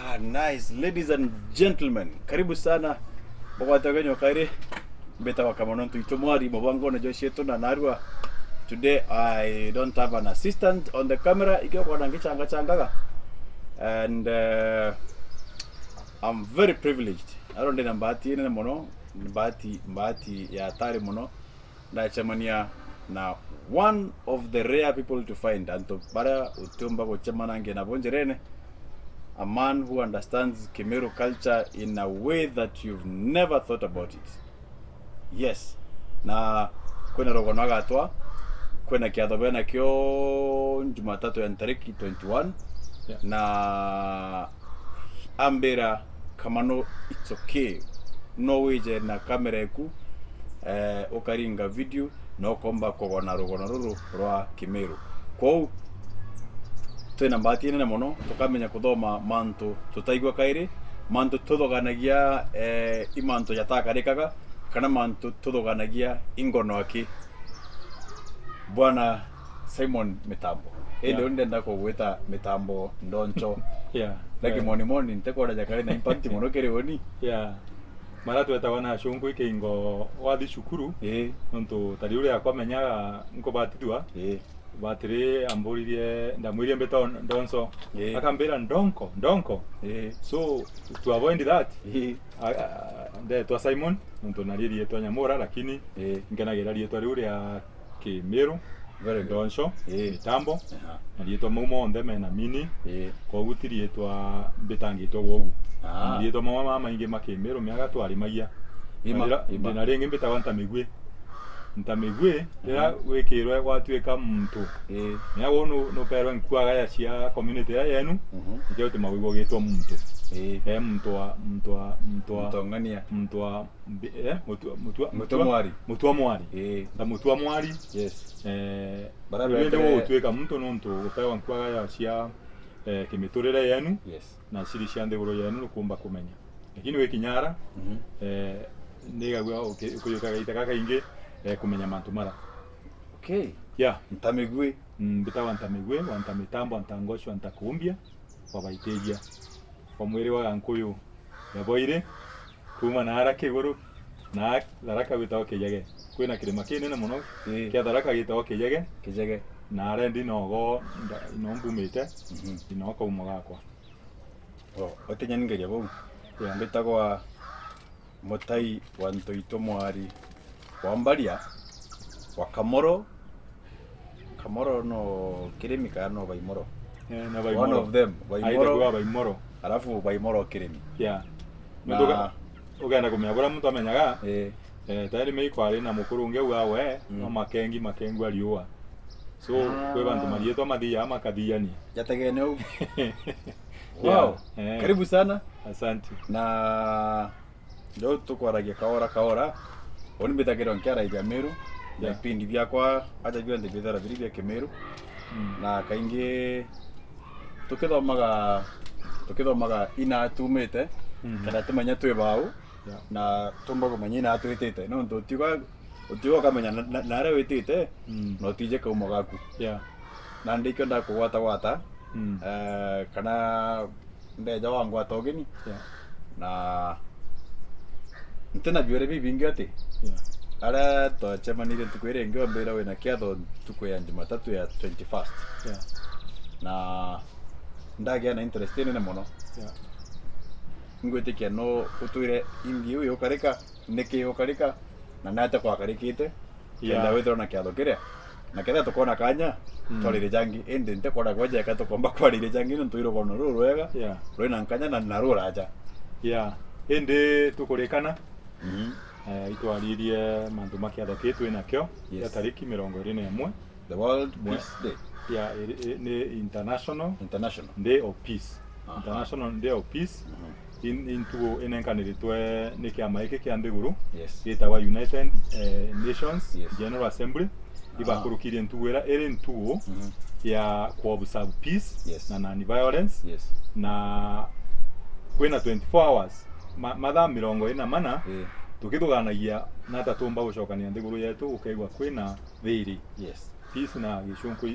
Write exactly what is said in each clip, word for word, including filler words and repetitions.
Ah, nice. Ladies and gentlemen, karibu sana. Bogwate genyo kairi. Mbitagwa Kamano Ntuito Mwari, mubangone jwa cietu na narua. Today I don't have an assistant on the camera, ikio kwana ngichanga changaga. And uh, I'm very privileged. Aro ndina mbati nene muno, mbati, mbati ya hatari muno. Ndacemania na one of the rare people to find, antu baria utiumba gucemanangia nabo njirene, a man who understands Kimiru culture in a way that you've never thought about it. Yes, na kwina rugano agatwa, kwina kiatho bena kio Jumatatu ya ntariki twenty-one. Yeah. Na ambira, Kamano, it's okay, no wije na kamera eku, eh, ukaringa video na ukomba kugona rugano ruru rwa Kimiru. Kwou twina mbati nene muno tukamenya kuthoma mantu tutaigua kairi, mantu tuthoganagia, eh, i mantu jatakarikaga, kana mantu tuthoganagia i ngono aki. Bwana Simon Mitambo. Indi Yeah. uni ndenda kugwita Mitambo Ndoncho. Yeah. Na Yeah. kimonimoni ntikwona jakari na impact muno kiri uni. Yeah. Mara twetawa na acunku ikingo wathi cukuru. Ii. Nontu tari uria akwamenyaga nkubatithua. Ii. Batiri amburirie, ndamwirie mbita Ndoncho. Ii. Akambira, "Ndonko, Ndonko." Ii. So, to avoid that, Ii. a-, a-, ndetwa Simon, nontu nari riitwa nyamura, lakini Ii. nkenagira riitwa riu ria Kimiru, Very good. Ndoncho, Ii. Mitambo, Aha. na riitwa mau monthe mena mini, Ii. kogu ti riitwa mbitangitwe gwogu. Ah. Mariitwa mamwe mamaingi ma Kimiru miaga twarimagia. Ima, Na rira-, ima. Ndina ringi mbitagwa Ntamigwi. Ntamigwi, rira Mhm. gwikirwe gwatuika muntu. Ii. Miaga uu nu-, nuperwe nkuagaya cia community iria yenu, Mhm. nikio utima wigua ugitwa muntu. Ii. Eh, muntu wa, muntu wa, muntu wa, Mutong'ania. muntu wa Mbi-, eh, mutua, mutua, Mutua mutua, mwari. Mutua mwari. Ii. Na mutua mwari. Yes. Eh, Bara rwende betere- gutwika muntu nontu gupewa nkuagaya cia, eh, kimiturire yenu. Yes. Na ciri cia nthiguru yenu nukumba kumenya. Lakini wikinyara, Mhm. eh, nigagua uki-, ukiyuka gaita gakaingi, eh, kumenya mantu mara. Okay. Yeah. Ntamigwi. Mm, mbitawa Ntamigwi, wa Ntamitambo, Ntangoshwa, Ntakumbia, wa Baitiria. Wa mwiri wa Gankuyu. Yaboire, kuuma naara kiguru, na Tharaka gwitagwa Kijege. Kwina kirima kinene mono Ii. kia Tharaka gitagwa Kijege. Kijege. Na arendi nogo nda-, ino mbumite, Mhm. ino kaumo gakwa. Oh, utinya ningeria bau. Yeah. Mbitagwa Mutai wa Ntoito Mwari wa Mbaria, wa Kamoro. Kamoro no Kirimi kana no Baimoro? Eh, na Baimoro. One of them, Baimoro. Aitagwa Baimoro. Alafu Baimoro Kirimi. Yeah. Na Nontu uga-, ugenda kumenya buria muntu amenyaga, Eh. eh, tayari mei kwari na mukuru ungi au awe, Mm. no makengi, makengu ariua. So, Ah. kwi bantu marietwa mathiaga makathiania. Jategene u. Yeah. Wow. Eh. Karibu sana. Asante. Na Riu tukwaragia kaora kaora. Uni mbithagirwa nkiaraithia Miru, na Yeah. ipindi biakwa aja bionthe bithagirwa biri bia Kimiru. Mm. Na kaingi tukithomaga, tukithomaga ina tumite, Mm. kana tumenya twi bau, Yeah. na tumba kumenya ina twitite. Nontu utiuga, utiuga ukamenya na, na, naria witite, Mm. na utije kaumo gaku. Yeah. Na ndikio ndakugwata gwata, Mm. eh, kana ndeja wangwata ugeni. Yeah. Na ntina biuria bibingi ati, Yeah. aria twacemanirie ntuku iria ingi, wambira wina kiatho ntuku ya Jumatatu ya twenty-first. Yeah. Na ndagia na interest nene mono. Yeah. Ngwitikia no utwire imbi iu yukarika, niki yukarika, na nate kwakarikite. Yeah. Kenda withirwa na kiatho kiria. Na kethira tukona kanya, Mm. twaririe jangi. Indi ntikwona kweja eka tukomba kwaririe jangi nontu i rugono ruru rwega, Yeah. rwina nkanya na, na ruraja. Yeah. Indi tukurikana, Mhm. eh, itwaririe mantu ma kiatho kii twinakio, Yes. gia tariki mirongo iri na imwe. The World Mwe-, Peace Day. Yeah, iri, iri, ni international International. Day of Peace. Aha. International Day of Peace. Mhm. In-, i ntugu inenkaniritwe ni kiama giki kia nthiguru, Yes. gitagwa United, eh, Nations Yes. General Assembly. Aha. Ibakurukirie ntugu iria iri ntugu Mhm. ya ku-observe peace Yes. na non-violence. Yes. Na kwina twenty-four hours, ma-, mathaa mirongo iri na mana, Eh. tukithuganagia nata tumba gucokania nthiguru yetu, ukeigua kwina thiri. Yes. Peace na gicunku,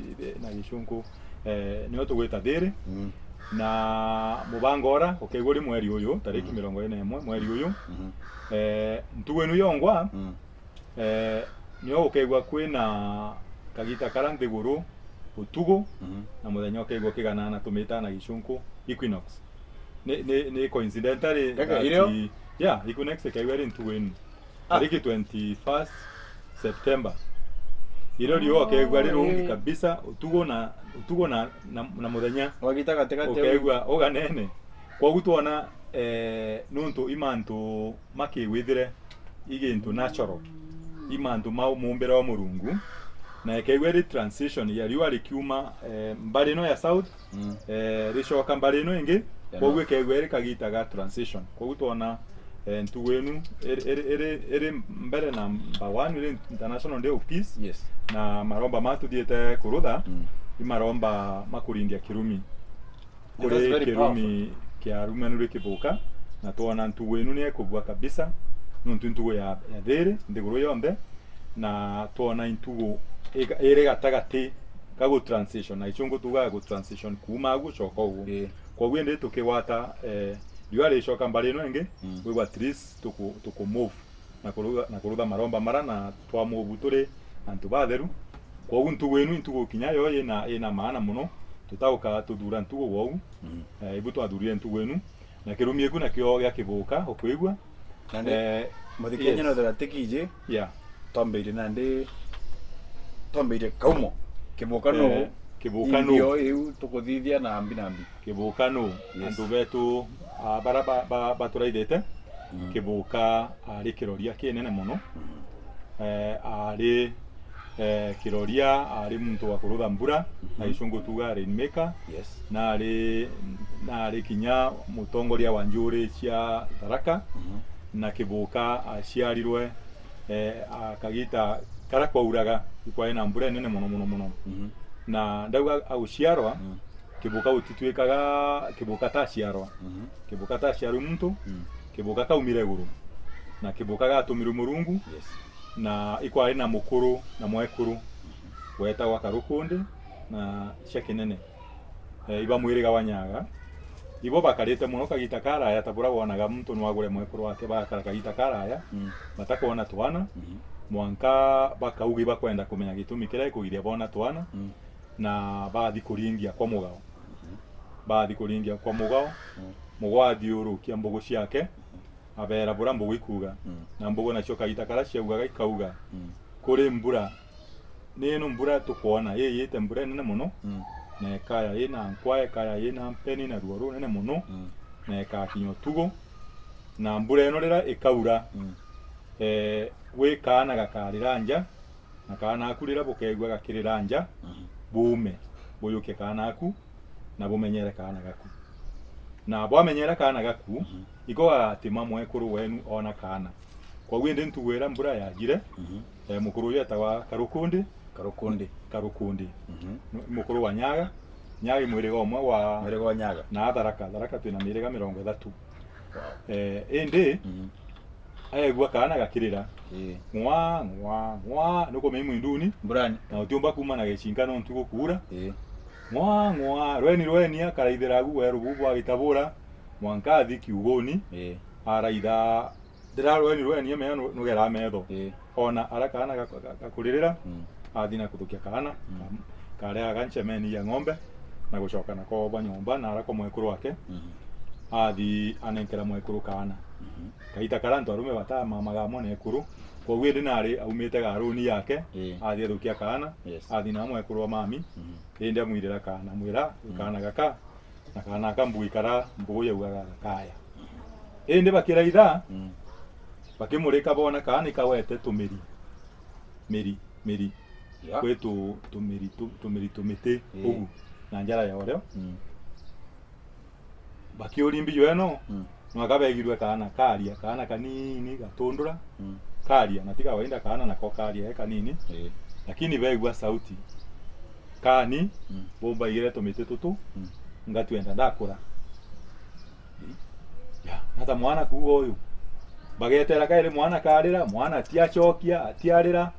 na gicunku, eh, nio tugwita thiri. Mm. Na mubango ora ukeigua uri mweri uyu, tariki Mhm. mirongo iri na imwe mweri uyu. Mhm. Eh, ntugu inu yongwa, Mm. eh, nio ukeigua kwina kagita kara nthiguru utugu, Mhm. na muthenya ukeigua kiganana, tumita na gicunku equinox. Ni, ni, ni coincidentally Kaka that irio? Yeah, equinox ikeigua iri ntugu inu. Ah. Tariki twenty-first September. Irio riua ukeigua rirungi kabisa, utugu na, utugu na, na, na muthenya. Wagita gatigati. Ukeigua uganene. Kwogu twona, eh, nuntu i mantu ma kiwithire, i gintu natural, i mantu ma mumbire wa Murungu, na ikeigua iri transition ya riua rikiuma, eh, mbari ino ya south, Mm. eh, ricoka mbari ino ingi, Ya kwogu north. Ikeigua iri kagita ga transition. Kwogu twona, eh, ntugu inu iri, iri, iri, iri mbere namba one, iri International Day of Peace, Yes. na maromba ma tuthiite kurutha, Mm. i maromba ma kurindia kirumi. That's Kuri very kirumi powerful. Kia Arumenu ri kibuka, na twona ntugu inu ni ekubua kabisa, nuntu ntugu ya, ya thiri nthiguru yonthe, na twona ntugu ika-, iri gatagati ka gu transition, na ichungu tugaga gu transition kuuma agu gucoka ugu. Ii. Kwogu indi tukigwata, eh, riua ricoka mbari ino ingi, Mm. wigwa at least tuku, tuku move na kurutha, na kurutha maromba mara na twa move turi antu batheru. Kwogu ntugu inu i ntugu kinya yo ina, ina maana muno, tutauka tuthura ntugu gwou. Mm. Eh, ibu twathurire ntugu inu, na kirumi iku nakio gia kibuka, ukwigua? Nandi, eh, muthikiriria yes. Nothera tikiji, Yeah. Twambirie nandi, twambirie kaumo. Kibuka nu? Eh, kibuka nu? Imbio iu tukuthithia na mbi na mbi. Kibuka nu? Yes. Antu betu, ah, bara ba, ba, baturaithite, Mm. Kibuka ari kiroria kinene muno. Mm. Eh, ari, eh, kiroria, ari muntu wa kurutha mbura, Mhm. na gicungu tuga rainmaker. Yes. Na ari, na ari kinya mutongoria wa njuri cia Tharaka, Mhm. na Kibuka aciarirwe, eh, a kagita kara kwauraga, ikwari na mbura inene muno, muno, muno. Mhm. Na ndauga aguciarwa, Mm. Kibuka gutitwikaga, Kibuka taciarwa. Mhm. Kibuka taciarwi muntu, Mm. Kibuka kaumire iguru. Na Kibuka gatumirwe Murungu, Yes. na ikwari na mukuru na mwekuru, Mhm. wetagwa Karukundi na cia Kinene. Eh, iba mwiriga wa Nyaga. Ibo bakarite muno kagita karaya, ta bura wonaga muntu no agure mwekuru wake, bagakara kagita karaya, Mm. batakwona twana, Mhm. mwanka bakauga ibakwenda kumenya gitumi kiria gikugiria bona twana, Mm. na bathi kuringia kwa mugao. Mhm. Bathi kuringia kwa mugao, Mm. mugao athiurukia mbugu ciake, Mhm. abera bura mbugu ikuuga. Mm. Na mbugu nacio kagita karia ciaugaga ikauga, Mm. kuri mbura, ni ino mbura tukwona, iyite mbura inene muno, Mm. na ikaya ina nkwa, ikaya ina mpeni na ruo runene muno, Mm. na ikakinya utugu. Na mbura ino riria ikaura, Mm. eh, gwi kaana gakarira nja, na kaana aku riria bukeigua gakirira nja, Mhm. buume, buyukie kaana aku, na bumenyere kaana gaku. Na bwamenyera kaana gaku, Mhm. iko gagatima mwekuru wenu ona kaana. Kwoguo indi ntugu iria mbura yajire, Mhm. eh, mukuru uyu etagwa Karukundi. Karukundi. Karukundi. Mhm. Mu-, mukuru wa Nyaga. Nyaga i mwiriga umwe wa Mwiriga wa Nyaga. Na Tharaka. Tharaka twina miriga mirongo ithatu. Wow. Eh, indi, Mhm. aigua kaana gakirira. Ii. Ng'wa, ng'wa, ng'wa, nukumenya mwinduni. Mburani. Na utiumba kuuma na gicinka nontu gukuura. Ii. Ng'wa, ng'wa, rweni, rweni, akaraithira agu weru buu bwa Gitabura, mwanka athi kiuguni. Ii. Araitha, ndira rweni, rweni, amenya nu-, nugeraa metho. Ii. Ona ara kaana gak-, gak-, gakuririra, Mm. athi na kuthukia kaana, Mm. kam-, karia aga ncemeni ya ng'ombe, na gucoka nako bwa nyomba, na ara kwa mwekuru wake, Mhm. athi anenkera mwekuru kaana. Mhm. Kaita karia antu arume batamamaga amwe na ekuru, kwoguo indi nari aumite garuni yake, Ii. athi athukia kaana, Yes. athi na mwekuru wa mami, Mhm. indi amwirira kaana, amwira, Mm. "Kaana gaka, na kaana aka mbugu ikara, mbugu yaugaga gakaya." Indi bakiraitha, Mm. bakimurika boona kaana ikawete tumiri, miri, miri, Yeah. kwi tu-, tumiri, tu-, tumiri tumiti Ii. ugu, na njara ya urio. Mm. Bakiuria mbiju eno, Mm. nwaka begirwe kaana karia, kaana kanini gatundura, Mm. karia, na ti kawaida kaana nako karia e kanini. Ii. Lakini begua sauti. Kaani, Mm. bumbaigire tumiti tutu, Mm. ngatwenda ndakura. Ya, nata mwana kuuga uyu. Bagetera kairi mwana karira, mwana atiacokia, atiarira.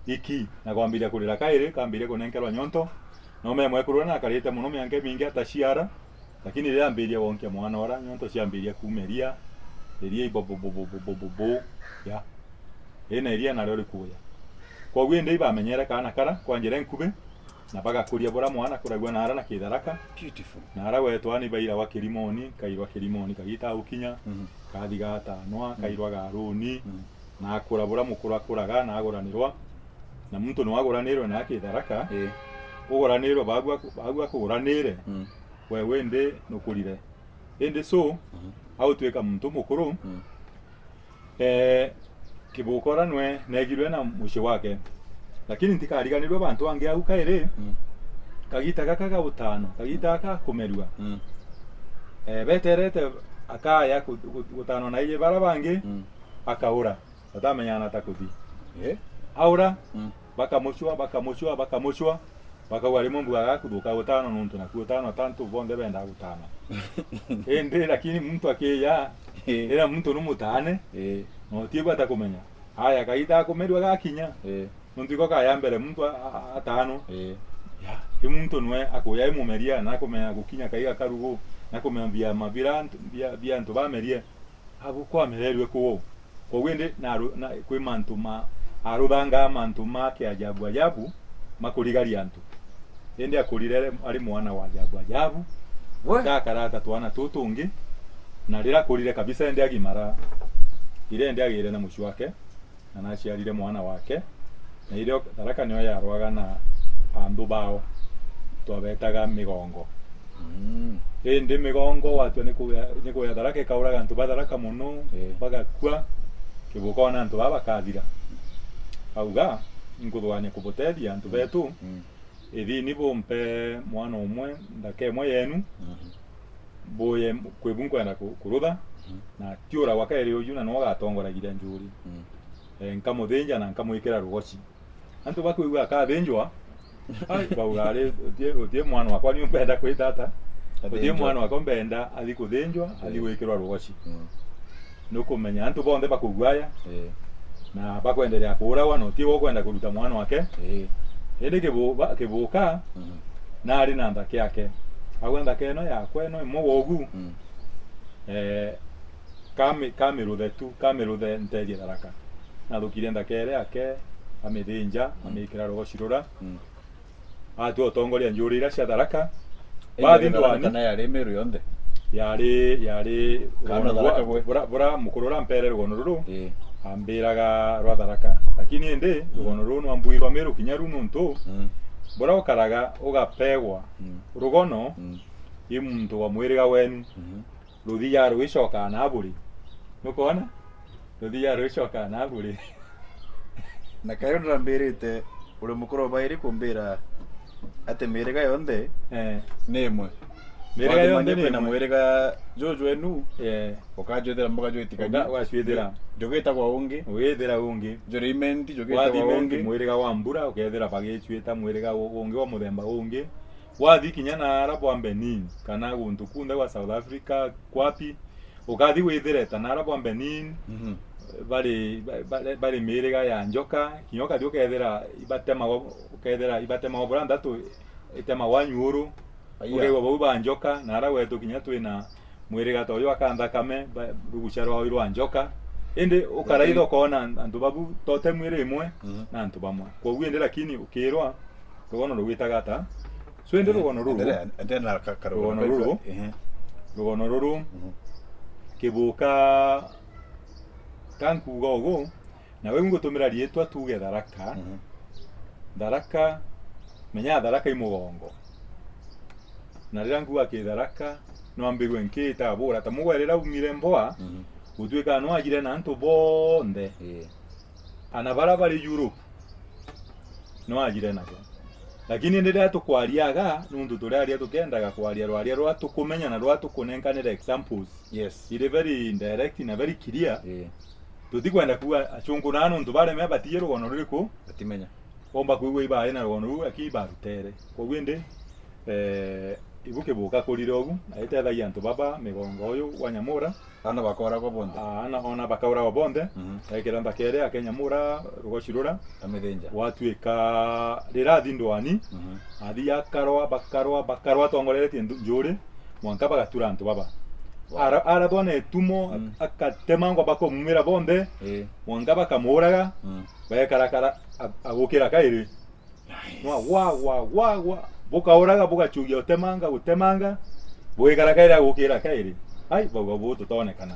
Iki, na kwambiria kurira kairi, kambiria kunenkerwa nyonto. No me mwekuru uria nakarite muno mianka imingi ataciara. Lakini riria ambiria gwonkia mwana ora, nontu ciambiria kuuma iria, iria ibobobobobobobo, ya. Ina iria nario rikuya. Kwoguo indi ibamenyere kaana kara kwa njira inkubi, na bagakuria bura mwana kuragua naara na Kitharaka. Beautiful. Naara gwetwa ni bairagwa Kirimoni, kairwa Kirimoni kagita gukinya, Mhm. kathi gatanwa, Mhm. kairwa Garuni, Mhm. na akura bura mukuru akuraga na aguranirwa. Na muntu no aguranirwe na Kitharaka, Ii. uguranirwe bagu aku-, bagu akuguranire, Mm. we windi nukurire. Indi so, Mhm. autwika muntu mukuru, Mm. eh, Kibuka ura nwe negirwe na mucii wake. Lakini ntikariganirwe bantu bangi au kairi, Mm. kagita gaka ga utano, kagita gaka kumerua. Mm. Eh, beterete akaya ku-, ku-, gutanwa na iji bara bangi, Mm. akaura. Batamenyana ta kuthi. Eh? Aura, Mm. bakamucua, bakamucua, bakamucua, bakauga rimwe mbuga gakuthuka utano nuntu naku utano tantu bonthe benda gutana. Indi lakini muntu akiya, Eh. ira muntu numutane, Eh. na utiigua atakumenya. Aya, kaita akumerua gakinya. Eh. Nuntu iko kaya mbere muntu a-, a-, atano. Eh. Ya, i muntu nwe akuya imumeria, na akumenya gukinya kaiga karugu, na kumenya bia mabira, bia, bia antu bamerie. Abu kwamererue kuu. Kwoguo indi na, na, kwi mantu ma, aruthangaa mantu ma kiajabu ajabu makurigaria antu. Indi akurire ari mwana wa ajabu ajabu. We? Ndakarata twana tutungi, na rira akurire kabisa indi agimara. Ire indi agire na mucii wake, na naciarire mwana wake. Na irio Tharaka nio yarwaga na anthu bao, twabetaga migongo. Mm. Indi migongo watua ni kuya, ni kuya Tharaka ikauraga antu ba Tharaka mono, Eh. bagakua, Kibuka ona antu baa bakathira. Auga, "Inkuthugania kubutethia antu Mm. betu, Mm. ithini bumpe mwana umwe, nthaka imwe yenu, Mhm. buye kwi bu nkwenda ku-, kurutha, Mhm. na tiuragwa kairi uju, na nwe ugatongoragiria njuri." Mm. Eh, nkamuthinja na nkamwikira rugoci. Antu bakwigua akathinjwa, ai, bauga, "Ari, utie, utie mwana wakwa ni umpenda kwita ata? Utie Athinjwa. mwana wakwa mbenda athi kuthinjwa, athi Eh. gwikirwa rugoci." Mm. Nukumenya, antu bonthe bakugwaya, Eh. na bakwenderea kuuragwa, na utie ukwenda kuruta mwana wake. Eh. Indi Kibu-, ba-, Kibuka, Mhm. nari na nthaka yake. Auga, "Nthaka ino yakwa ino imwe wogu." Mm. Eh, kami-, kamiruthe tu, kamiruthe ntethie Tharaka. Nathukirie nthaka iria yake, amithinja, Mm. amikira rugoci rura. Mm. Atua utongoria njuri iria cia Tharaka. Indi bathi yari Tharaka ndwani. Kana yari Meru yonthe? Yari, yari Kana rugono Tharaka rwa, gwe? bura, bura mukuru ura mpere rugono ruru, Ii. ambiraga rwa Tharaka. Lakini indi, Mm. rugono ruru nwambuirwa Meru kinya ru nuntu, Mm. bura ukaraga ugapegwa Mm. rugono, Mm. i muntu wa mwiriga wenu. Mhm. Ruthia rwicokaa na buri. Nukwona? Ruthia rwicokaa na buri. Na kayo ndirambirite uri mukuru bairi kumbira ati miriga yonthe Eh. ni imwe. Miriga yonthe ni kwina imwe. Mwiriga juju enu, Eh. ukajwithira mbuga jwitikania. Uga-, ugacwithira. Jugitagwa ungi. Ugithira ungi. Juri Imenti, jugitagwa Wathi Imenti, ungi. Mwiriga wa Mbura, ukethira bagicwita mwiriga u-, ungi wa muthemba ungi. Wathi kinya naara bwa Benin, kana guntu kunthe gwa South Africa, kwapi, ukathi withire ta naara bwa Benin, Mhm. bari, ba-, ba-, bari miriga ya njoka, kinya ukathi ukethira ibatemagwa, ukethira ibatemagwa bura nthatu, itemagwa nyuru, Aya. Ukaigua bau ba njoka, naara gwetu kinya twina mwiriga ta uyu aka nthakame, ba-, rugucia rwao i rwa njoka. Indi ukaraitha Lakini ukoona antu babu tote mwiri imwe Mhm. na antu bamwe. Kwoguo indi lakini ukirwa, rugono rugwitaga ata? So, indi Eh, rugono ruru, endelea, endelea na ka-, ka-, rugono ka-, ruru, ehe. Rugono ruru, Mhm. Kibuka, ka nkuuga ugu, na we ngutumira riitwa tuuge Tharaka. Mhm. Tharaka, menya Tharaka i mugongo. Na riria nkuuga ki Tharaka, no mbigwe nkiita bura. Ta mugwe riria aumire Mboa, Mhm. gutuika no ajire na antu bonthe. Ii. Ana bara bari Europe, no ajire nabo. Lakini indi riria tukwariaga, nuntu turiaria tukiendaga kwaria rwaria ruria tukumenya na ruria tukunenkanira examples. Yes. Iri very direct na very clear. Ii. Tutikwenda kuuga acunku na nuntu bareme batii rugono ruriku. Batimenya. Omba kwigua ibaari na rugono ruu, aki ibarutere. Kwoguo indi, eh, ibu Kibuka kurire ugu, na itethagia antu baba migongo uyu wa Nyamura. Ana bakooragwa bonthe. Aa, ana, ona bakauragwa bonthe. Mhm. Ekira nthaka iria yake Nyamura, rugoci rura. Amithinja. Gwatuika rirathi ndwani, Mhm. athi akarwa, bakarwa, bakarwa, atongoreretie ndu-, njuri. mwanka bagatura antu baba. Wow. Ara-, arathwa na itumo, mm, akatemangwa, bakamumira bonthe, eh, mwanka bakamuuraga, mm, baekarakara, a-, agukira kairi. Nice. Nwa, wa, wa, wa, wa. Bukauraga, bugachugia utemanga, gutemanga, bugikara kairi, agukira kairi. Ai, bauga, "Buu tutonekana."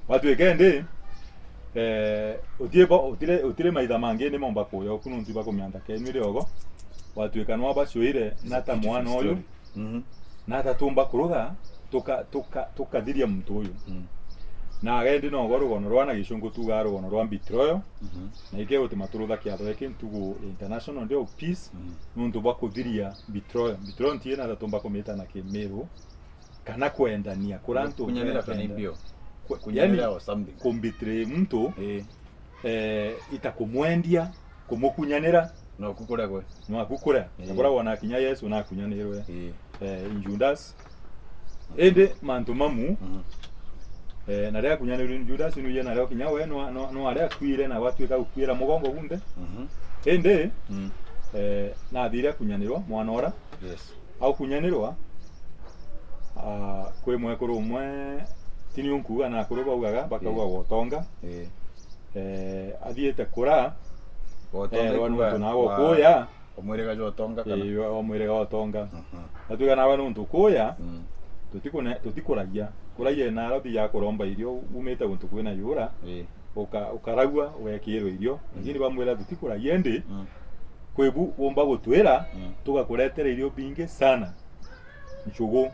Gwatuika indi, eh, utie bo-, utire, utire maitha mangi ni momba kuya oku nuntu ibakumianta kenu iri ogo. Gwatuika nwa bacuire na ta mwana uyu. Mhm. Na atatumba kuruga, tuka-, tuka-, tukathiria muntu uyu. Mm. Na agendi nogo rugono rwa na gicungu tugaa rugono rwa betrayal. Mhm. Na ike gutima turutha kiatho giki ntugu international day of peace, mm, nuntu bwa kuthiria betrayal. Betrayal ntiina atatumba kumita na kimiru, kana kwendania, kura antu kunyanira kana kwenda. Imbio. Ku-, kunyanira yani, or something. Kumbetray muntu, eh, eh, ita kumwendia, kumukunyanira. No kukure gwe. No akukure. Eh. Akura wona kinya Yesu nakunyanirwe. Eh. Eh, in Judas. Indi mantu mamu, mhm, eh, na ria akunyanirwe in Judas, nuye na rio kinya we no, no, no aria akuire na gwatuika gukuira mugongo gunthe. Mhm. Indi, mm, eh, nathire akunyanirwa mwana ora. Yes. Au kunyanirwa, ah, kwi mwekuru umwe, tini unkuga na akuru baugaga, bakauga, eh, gwotonga. Eh. Eh, athiite kura, gwotonga erwa ikuga nuntu nawe wa ukuya. Omwiriga jwa utonga kana? Ii, wa, wa mwiriga wa utonga. Mhm. Atwika nawe nuntu ukuya, mm, tutikune-, tutikuragia. Kuragia i Nairobi ya kuromba irio, umite guntu kwina yura, ii, uka-, ukaragua, ugekirwa irio. Mm. Lakini bamwira tutikuragia, indi, mm, kwi bu umba gutwira, mm, tugakuretera irio bingi sana. Nchugu.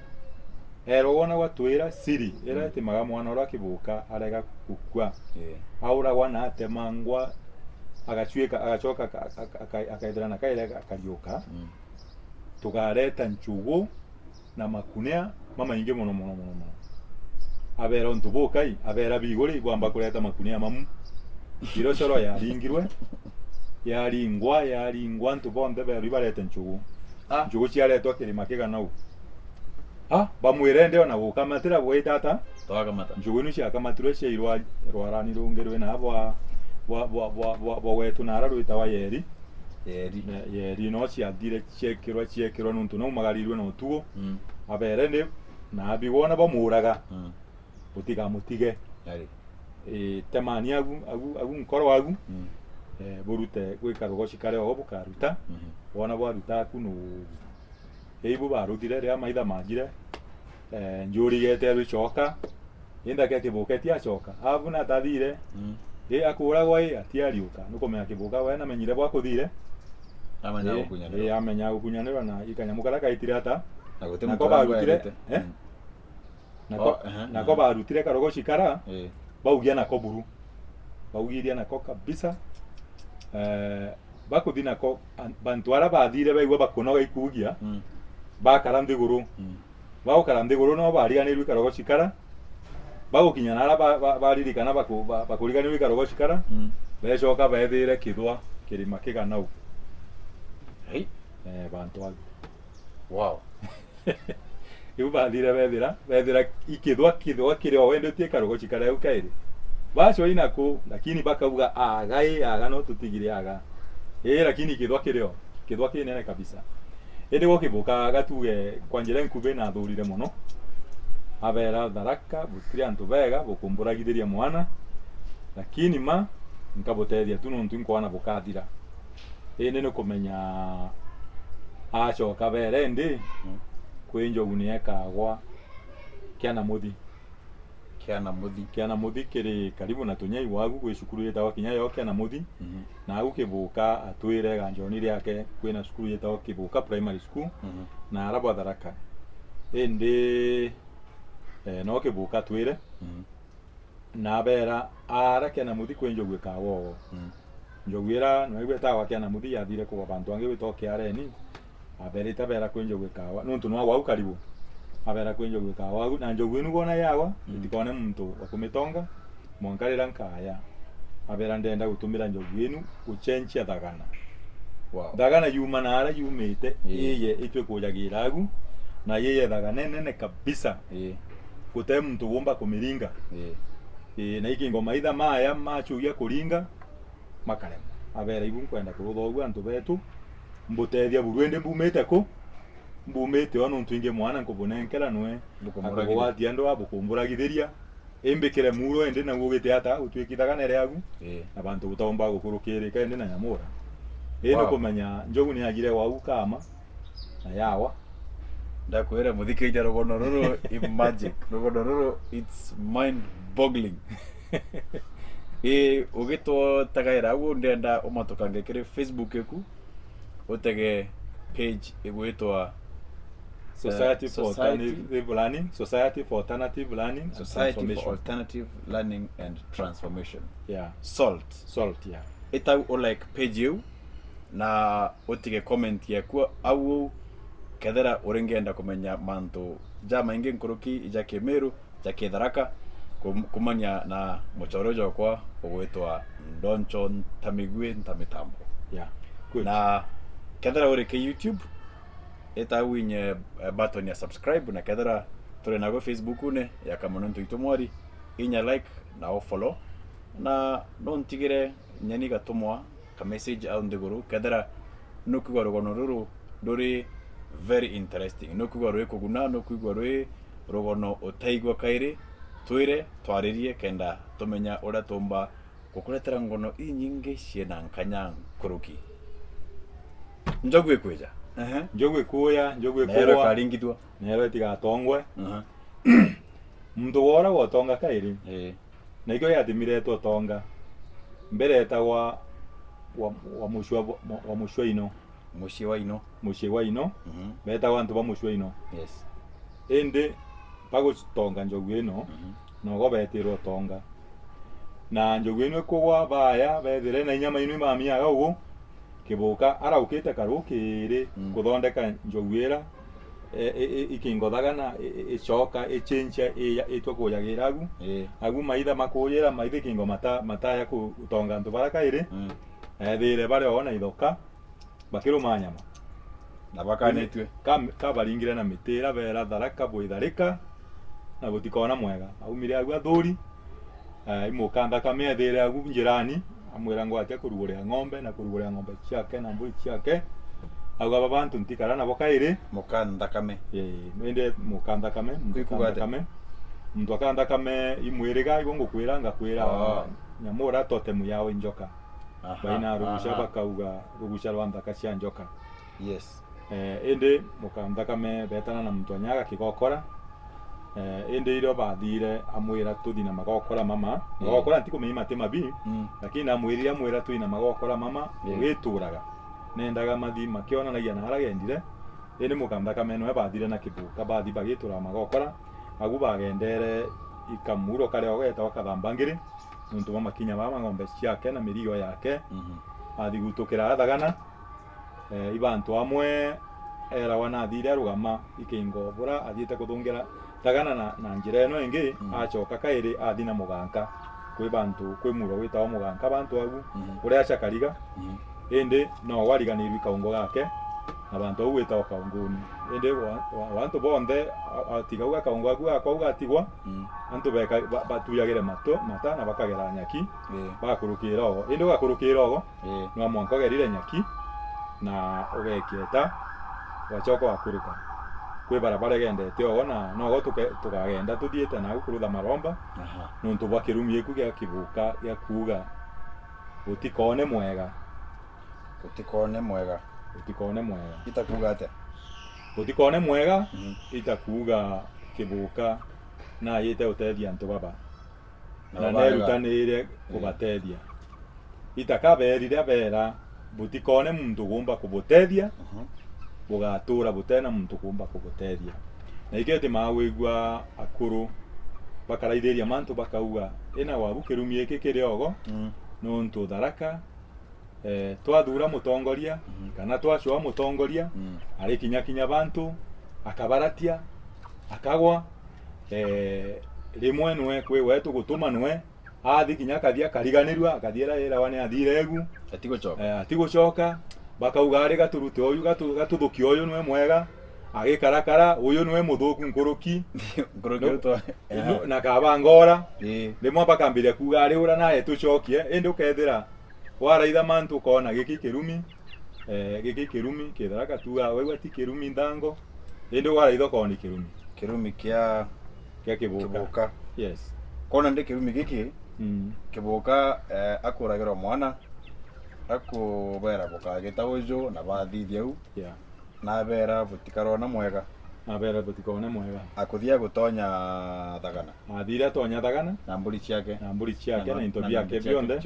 Erwa wona gwatwira siri, ira, mm, itimaga mwana uria akibuka arega gukua. Ii. Auragwa na atemangwa, agacuika, agacoka aka-, aka-, aka-, akaithira na kaire akariuka. Mm. Tugareta nchugu na makunia mamaingi mono, mono, mono, mono. Abera, "Untu bukai?" Abera, "Biguri, bwamba kureta makunia mamu." Iro coro yaringirwe, yaringwa, yaringwa, antu bonthe berwa ibarete nchugu. Ah. Nchugu ciaretwa kirima kiganau. Ah, bamwire, "Ndi ona gukamatira bwita ata?" Twakamata. Nchugu inu ciakamatirwe cia irwa-, rwarani rungi rwina bwa, bwa, bwa, bwa, bwa, bwa wetu na ara rwitawa Yeri. Yeri. Ye-, Yeri, no ciathire ciekirwa, ciekirwa nuntu no umagarirwe na utugo. Mm. Abere, "Ndi, na abi wona bamuuraga, mm, utigamutige." Yari. Ii, temani agu, agu, agu nkoro agu, mm, eh, burute gwika rugoci kare ogo bukaruta. Mhm. Wona bwaruta aku nu Ibu barutire ria maitha majire, eh, njuri igeterwe icoka, indi akibuketie acoka. Abu natathire, mm, i akuragwa i atiariuka. Nukumenya kibuka we namenyire bwa kuthire. Amenya, ii, gukunyanirwa. Ii, amenya gukunyanirwa na ikanyamo karia kaitire ata. Na guti muntu uria barutire, ngwairite, eh? Mm. Nako, oh, ehe, nako ehe, barutire karogoci kara, eh, baugia nako buru. Baugiria nako kabisa. Eh, bakuthi nako, an-, bantu ara bathire baigua bakunoga ikugia, mm, bakara nthiguru. Mm. Bagukara nthiguru no bariganirwe karogoci kara. Bagukinya nara ba-, ba-, baririkana baku-, ba-, bakuriganirwe karogoci kara, mm, becoka bethire kithwa kirima kiganau. Hei. Eh, bantu agu. Wow. Riu bathire bethira, bethira ikithwa, kithwa kiri o wende utie karogoci karia u kairi. Bacwa inaku, lakini bakauga, "Aga, ii, aga, no tutigire aga. Ii, lakini ikithwa kiri o, kithwa kinene kabisa." Indi gwo kibuka aga tuge kwa njira nkubi na athurire mono. Abera, "Tharaka, butiri antu bega, bukumburagithiria mwana, lakini ma, nkabutethia tu nontu inkwana bukathira." Indi ni kumenya acoka bere ndi, mm, kwi njogu ni ekagwa Kianamuthi. Kianamuthi. Kianamuthi kiri karibu na Tunyai wagu, kwi cukuru yitagwa kinya yo Kianamuthi. Mhm. Na agu kibuka atwire ganjoni riake kwina cukuru yitagwa Kibuka Primary School, mhm, na ara bwa Tharaka. Indi, eh, no kibuka atwire. Mhm. Na abera, "Ara Kianamuthi kwi njogu ikawa ogo." Mm. Njogu ira nwaigua itagwa Kianamuthi yathire kugwa bantu angi gwitwa Kiareni. Aberite abera, "Kwi njogu ikawa." Nuntu nwa gwau karibu. Abera, "Kwi njogu ikawa agu, na njogu inu gwona yawa, mm, itikone muntu wa kumitonga, mwanka rira nkaya." Abera, "Ndenda gutumira njogu inu gucenjia thagana." Wow. Thagana yuma na ara yumite, ii, iye itwe kujagira agu, na iye thagana nene kabisa. Ii. Gute muntu wumba kumiringa. Ii. Ii, na ikingo maitha maya machugia kuringa, makaremwa. Abera, "Ibu nkwenda kurutha ugu antu betu, mbutethia buru, indi mbumite ku?" Mbumite o nuntu ingi mwana nkubunenkera nwe, na kugwatia andu a bukumburagithiria, imbikire muuro indi na ugite ata, utwikithaga nere agu, Ii. na bantu butaumba gukurukirika indi na nyamura. Ii Wow. nukumenya njogu ni yagire wau kama, na yawa. Ndakwira muthikiriria, rugono ruru i magic. Rugono ruru, it's mind boggling. Ii, ugitutagaira agu, ndenda umatukange kiri Facebook eku, utege page igwitwa, Society eh, for Society Alternative Learning, Society for Alternative Learning and Society for Transformation. Alternative Learning and Transformation. Yeah. SALT. SALT, yeah. Itau u like page iu, na utige comment yaku au, kethira uringenda kumenya mantu jamaingi nkuruki ja Kimiru, ja Kitharaka, kum-, kumania na muchore jokwa ugwitwa Ndoncho Ntamigwi Ntamitambo. Yeah, good. Na kethira uri ki YouTube, ita winye, eh, button ya subscribe, na kethira turi nago Facebook-une ya Kamono Ntuitu Mwari, inya like na o follow. Na no ntigire nyeni gatumwa ka message au nthiguru, kethira nukwigua rugono ruru ruri very interesting, nukwigua rwi kuguna, nukwigua rwi rugono utaigua kairi, twire twaririe kenda tumenya uria tumba gukuretera ngono inyingi ciina nkanya nkuruki. Njogu ikwija. Ehe. Njogu ikuuya, njogu Na yero ikurwa, ikaringithua. na yero itigatongwe. Aha. Muntu wora gotonga kairi. Ii. Na ikio giatimiretwe utonga. Mbere etagwa wa, wa mucwa, wa mucwa ino. Mucii wa ino. Mucii wa ino. Mhm. Betagwa antu ba mucwa ino. Yes. Indi bagutonga njogu ino, Mhm. nogo betirwe utonga. Na njogu ino ikugwa baya, bethire na inya mainwi mamiaga ugu, Kibuka araukite karukiri Mm. kuthondeka njogu ira, e, e, e, ikingothaga na, e, e, icoka, ichincha, iya, itwe kujagira agu. Ii. Agu maitha makujira, maitha ikingo mata-, mataya ku-, gutonga antu bara kairi. Mm. Ethire bari o na ithoka, bakiruma nyama. Na bakanitue. Kam-, kabaringire na mitira, bera Tharaka bwitharika, na butikona mwega. Aumire agu athuri, eh, imuka nthakame ethire agu njirani, amwira ngwate kuruguria ng'ombe, na kuruguria ng'ombe ciake, na mburi ciake. Auga, "Baba, antu ntikara nabo kairi." Muka nthakame. Eh, indi muka nthakame, muntu Kwikuga aka atia? Nthakame. Muntu aka nthakame imwiriga, igo ngukwira, ngakwira, Oh. nyamura totemu yao injoka. Aha, Baina ruguca aha. bakauga, ruguca rwa nthaka cia njoka. Yes. Eh, indi muka nthakame betana na muntu anyaga kigokora. Eh, indi irio bathire amwira tuthi na magokora mama. Mm. Magokora ntikumenya mati mabi, Mm. lakini amwirire amwira tuthi na magokora mama, Yeah. ugituraga. Nendaga mathi makionanagia na ara gendire. Indi muka nthakame noe bathire na kibuka, bathi bagituraga magokora. Agu bagendere ikamuro karia ogetagwa Kathambangiri. Nontu bwa makinya baa ma ng'ombe ciake na mirigo yake, Mhm. athi gutukira athagana. Eh, ibantu amwe erawa nathire arugama ikingo bura athiite kuthungira thagana na, na njira ino ingi, Mhm. acoka kairi athi na muganka. Kwi bantu, kwi muro witawa muganka bantu agu, Mhm. kuria aca kariga. Mhm. Indi no wariganirwe kaungo gake, na bantu au gwitagwa kaunguni. Indi wa, wa, wa antu bonthe, a, atigauga kaungo aku gakwa ugatigwa, Mm. antu beka, ba, batuyagire matu, mata na bakagera nyaki, Ii. bagakurukira ogo. Indi ugakurukira ogo, Ii. no mwanka ugerire nyaki, na ugekieta, ugacoka ugakuruka. Kwi barabara igendete ogo, na nogo tuke, tukagenda tuthiite nagu kurutha maromba, Aha. nontu bwa kirumi giku gia kibuka gia kuuga, "Utikone mwega." Utikone mwega. Utikone mwega. Itakuuga atia? Utikone mwega, Mhm. itakuuga kibuka nayite utethia antu baba. Na Na baba nerutanire Ii. kubatethia. Itakaberire abera, "Butikone muntu ugumba kubutethia, Mhm. bugatura butena muntu ugumba kubutethia." Na ikio itimaa wigua akuru bakaraithiria mantu bakauga, "Ina wabu kirumi giki kiri ogo, Mm. nontu Tharaka, eh, twathura mutongoria, Mhm. kana twacua mutongoria, Mm. ari kinya kinya bantu, akabaratia, akagwa, eh, rimwe nwe kwi we tugutuma nwe, athi kinya akathi akariganirua, akathi ira irawa ni athire egu." Atigucoka. Eh, atigucoka, bakauga, "Ari gaturute uyu, gatu-, gatuthukie uyu nwe mwega, agikarakara, uyu nwe muthuku nkuruki." Nkuruki No, utwa-, no, na kabangora. Ii. Rimwe bakambiria kuuga, "Ari ura naye tucokie." Indi ukethira waraitha mantu ukona giki kirumi, eh, giki kirumi, kithira gatuga, "Wegua ti kirumi nthango." Indi waraitha ukoona kirumi. Kirumi kia kia Kibuka. Kibuka. Yes. Koona ndi kirumi giki, Mm. Kibuka, eh, akuragirwa mwana, akubera bukagita uju na bathithia u. Yeah. Nabera butikarona mwega. Nabera butikarona mwega. Akuthia gutonya Thagana. Athire atonya Thagana. Na mburi ciake. Na mburi ciake, na, na into biake bionthe.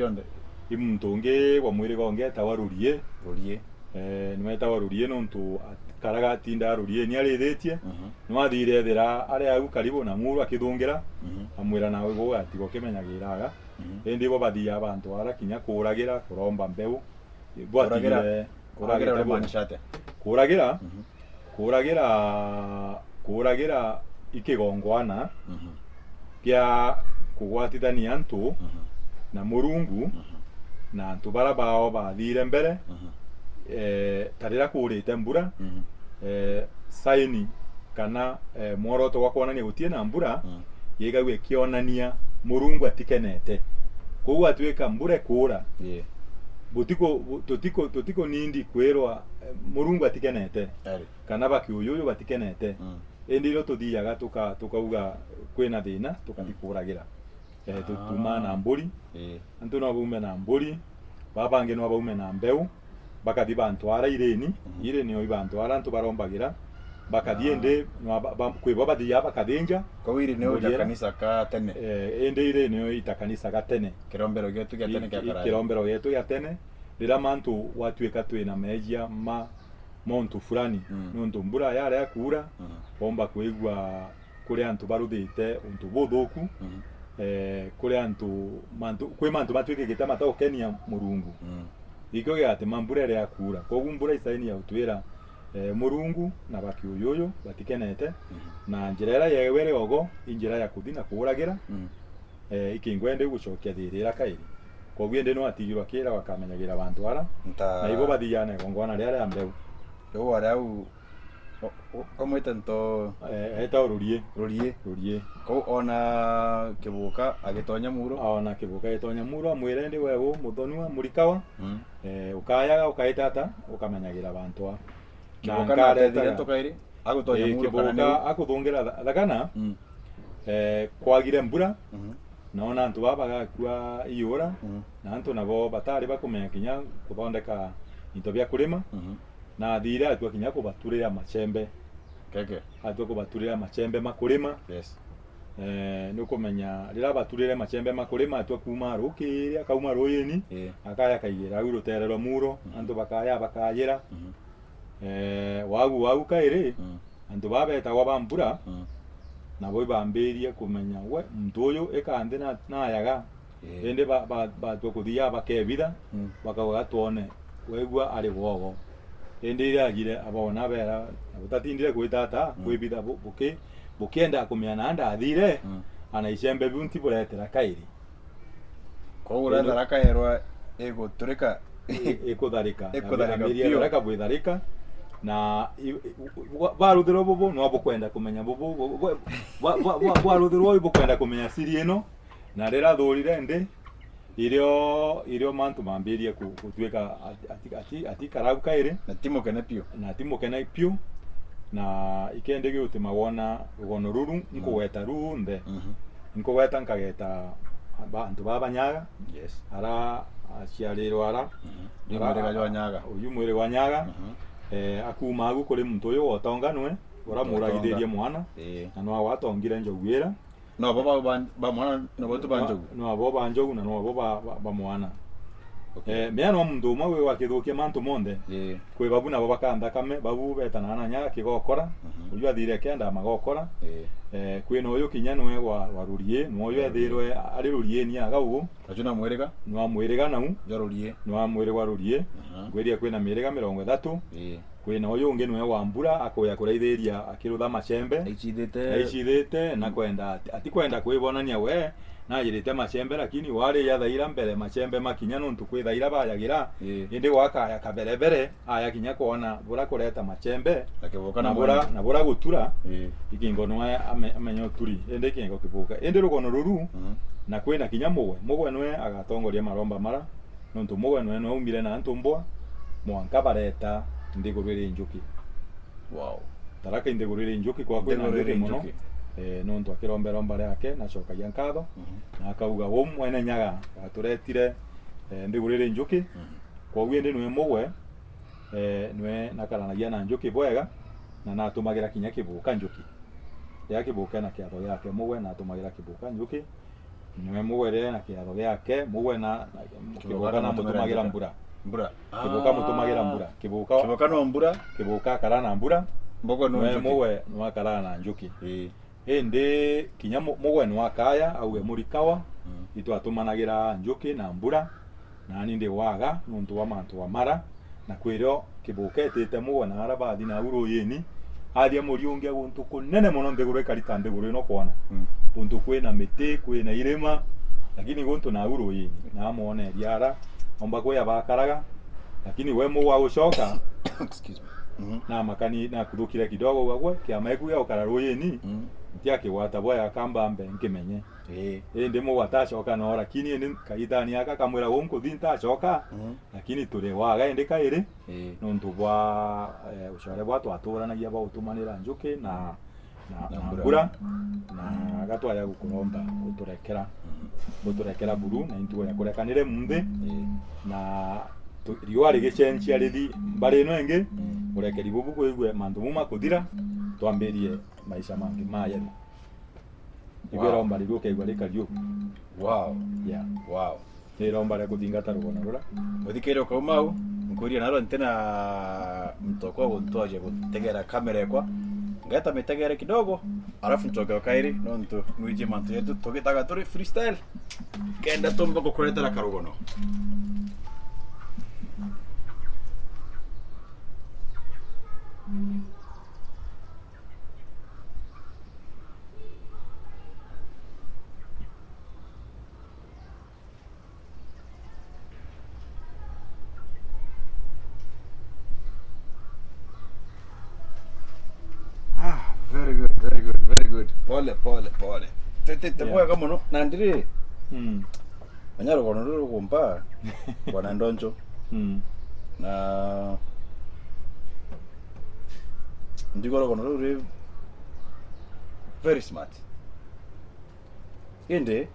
I muntu ungi wa mwiriga ungi etawa Rurie. Rurie. Eh, niwe etawa Rurie nontu at-, karaga atinda Rurie ni arithitie. Mhm. Niwe athire ethira ari au karibu na Muru akithungira. Mhm. Amwira, "Nawe gwe atiga ukimenyagira aga." Mhm. Indi bo bathiaga bantu ara kinya kuragira, kuromba mbeu. Kuragira, kuragira urimaanisha atia? Kuragira, Mhm. kuragira, kuragira i kigongwana Mhm. gia kugwatithania antu Mhm. na Murungu Mhm. na antu bara bao bathire mbere, Mhm. eh, ta riria kurite mbura, Mhm. eh, saini kana, eh, mworoto gwa kwonania gutie na mbura, Mm. yigagua ikionania Murungu atikenete. Koguo gwatuika mbura ikura, Yeah. butiko-, bu-, tutiko-, tutikunindi kwirwa, eh, Murungu atikenete, Ari. kana bakiuyuyu batikenete. Mm. Indi irio tuthiaga tuka-, tukauga kwina thina, tukathi Mm. kuragira. Eh, tu-, Ah. tumaa na mburi. Eh. Antu no baume na mburi, baba bangi no baume na mbeu, bakathi bantu ara ireni, Mhm. ireni o i bantu ara antu barombagira, bakathi Ah. indi, no ba-, ba-, kwi bo bathiaga bakathinja. Kou ireni o mburi ja ira. Kanisa ka tene. Eh, indi ireni o ita kanisa ga tene. Kirombero gietu gia tene I-, kia i-, Karari. Kirombero gietu gia tene, riria mantu gwatuika twina meejia ma montu fulani, Mm. nontu mbura yaria kuura, Mhm. bomba kwigua kuri antu baruthite untu buthuku, Mhm. eh, kuri antu, mantu, kwi mantu matwikikite mataukenia Murungu. Mm. Ikio gigatuma mbura iria kuura. Koguo mbura isaini ya gutwira, eh, Murungu na bakiuyuyu batikenete, Mhm. na njira iria yewe iri ogo, i njira ya kuthi na kuuragira. Mm. Eh, ikingwende gucokia thirira kairi. Koguo indi no atigirwa kira bakamenyagira bantu ara, Nta- na ibo bathiaga na igongwana ria ria mbeu. Riu aria au, o-, o-, omwite nto- Eh, eta Rurie. Rurie. Rurie. Kou ona Kibuka agitonya Muro. Aona Kibuka agitonya Muro, amwire, "Ndi wewe muthonua murikawa." Mm. Eh, ukayaga, ukaita ata, ukamenyagira bantu a. Na Kibuka nkaretaga- natethire nto kairi, agutonya Ii, Muro kana Kibuka niu? Akuthungira Tha-, Thagana, Mm. eh, kwagire mbura, Mhm. na ona antu baa bagakua iura, Mhm. na antu nabo batari bakumenya kinya kuthondeka into bia kurima, Mhm. na athire atua kinya kubaturira macembe. Keke. Atua kubaturira macembe ma kurima. Yes. Eh, nukumenya, riria abaturire macembe ma kurima, atua kuuma rukiria, akauma ruini, Ii. akaya akaigira au rutere rwa Muro, Mhm. antu bakaya bakayira. Mhm. Eh, wagu, wagu kairi, Mm. antu baa betagwa ba mbura, Mm. nabo ibambirie kumenya, we, muntu uyu ika nthi na, nayaga. Ii. Indi ba, ba, batua kuthia bakebitha, Mm. bakauga, "Twone, wegua ari gwogo." Indi iria agire, abona bera, na butatindire gwita ata, Mm. kwibitha bu-, buki-, bukienda kumenya na ndathire, Mm. ana icembe biu ntiburetera kairi. Koguo Indi- uretharaka yerwa iguturika. I-, ikutharika. Ikutharika Ambiria biu. Tharaka bwitharika. Na i-, i-, wa-, baruthirwo bubu, no bukwenda kumenya bubu, bu-, bu-, bwa-, bwa-, bwa-, bwaruthirwo bukwenda kumenya siri ino. Na riria athurire ndi, irio, irio mantu mambirie ku-, gutuika ati-, ati-, ati-, atikarau kairi. Na ti mukene piu. Na ti mukene piu. Na ikendi giutima wona rugono ruru, Mm. nkugweta runthe. Mhm. Nkugweta nkageta ba-, antu ba Banyaga, Yes. ara aciarirwe ara, Mhm. Uyu ara mwiri gwa Nyaga. Uyu mwiri gwa Nyaga. Mhm. Eh, akuuma agu kuri muntu uyu wotonganwe, ura Wotonga. Muragithirie mwana, Ii. na nwa watongire njogu ira. No bo ba, ba, ba mwana, no bo tu ba njogu. No, no bo ba njogu na no bo ba, ba, ba mwana. Okay. Eh, mea no muntu umwe wi wakithukia mantu monthe. Ii. Kwi babu nabo bakanthakame, babu betanaga na Nyaga kigokora, Mhm. uyu athire kenda magokora. Ii. Eh, kwina uyu kinya nwe wa, wa Rurie, nwe uyu Ii. ethirwe ari Rurie ni aga ugu. Acu na mwiriga? Nwa mwiriga nau. Jwa Rurie. Nwa mwiriga wa Rurie. Aha. Ngwiria kwina miriga mirongo ithatu. Ii. Kwina uyu ungi nwe wa mbura, akuya kuraithiria akirutha macembe. Aicithite. Aicithite, na Mm. kwenda, ati-, atikwenda kwibonania we, najirite macembe, lakini wari yathaira mbere macembe makinya nontu kwithaira bayagira. Ii. Indi gwakaya kaberebere, aya kinya kwona bura kureta macembe, Akibuka na na bura, mwene. Na bura gutura, Ii. ikingo nwe ame-, amenye uturi, indi ikingo kibuka. Indi rugono ruru, Mhm. na kwina kinya mugwe, mugwe nwe agatongoria maromba mara, nontu mugwe nwe nwe aumire na antu mbwa, mwanka bareta nthiguru iri njuki. Wow. Tharaka i nthiguru iri njuki, kwa kwina Nthiguru njuki iri mono. Njuki. Eh, nontu akiromba iromba riake, nacokagia nkatho, Mhm. na akauga, "Uu mwene nyaga aturetire, eh, nthiguru iri njuki." Mhm. Kwoguo indi nwe mugwe, eh, nwe nakaranagia na njuki bwega, na natumagira kinya kibuka njuki. Riria kibuka ena kiatho giake mugwe, natumagira kibuka njuki. Nwe mugwe riria ena kiatho giake mugwe na, na kibuka namutumagira mbura. Mbura. Kibuka mutumagira mbura. Kibuka, kibuka no mbura. Kibuka akara na mbura. Mbogo no nwe njuki. Mugwe nwakara na njuki. Ii. Indi kinya mu-, mugwe nwakaya, auge murikawa, Mm. itwatumanagira njuki na mbura, nani ndi waga nontu bwa mantu amara, na kwirio kibuka etite mugwe na ara bathi nau ruyini, athia muriungia guntu kunene mono nthiguru ikari ta nthiguru ino kwona. Mm. Guntu kwina miti, kwina irima, lakini guntu nau ruyini, na amwoneria ara, omba kwi abakaraga, lakini we mugwe agucoka, Excuse me. Mhm. na makani, na kuthukire kidogo ugagwe, kiama eku gia gukara ruyini, Mm. ntiakigwata bwega kamba mbe nkimenye. Ii. Indi mugwe atacoka no, lakini indi kagitani aka kamwira, "Uu nkuthi ntacoka, Mhm. lakini turi waga indi kairi, Ii. nontu bwa, eh, ucore bwa twaturanagia bwa gutumanira njuki na, na, Na na mbura. mbura, na gatwaya gukuromba guturekera, Mhm. guturekera buru na intugo ya kurekanire munthi, Ii. na tu-, riua rigicencia rithi mbari ino ingi, Mhm. urekeri bubu bwigue mantu mau makuthira, twambirie maisha mangi majeru." Wow. Ibiromba riria ukaigua rikari uu. Wow. Yeah. Wow. Ni iromba ria kuthingata rugono ruria. Muthikiri ukau mau, nkuria narua ntina mutoko guntoje gutegera kamera ekwa. Ngeta mitegere kidogo, alafu ncoke o kairi, nontu nwiji mantu jetu tugitaga turi freestyle. Kenda tumba gukuretera karugono. Ah, very good, very good, very good. Pole, pole, pole. Te, te, te Yeah. bwega mono. Na ndiri, Mm. menya rugono ruru rugumba, bwana Ndoncho. Mm. Na ndigwa rugono ruru ruri very smart. Indi,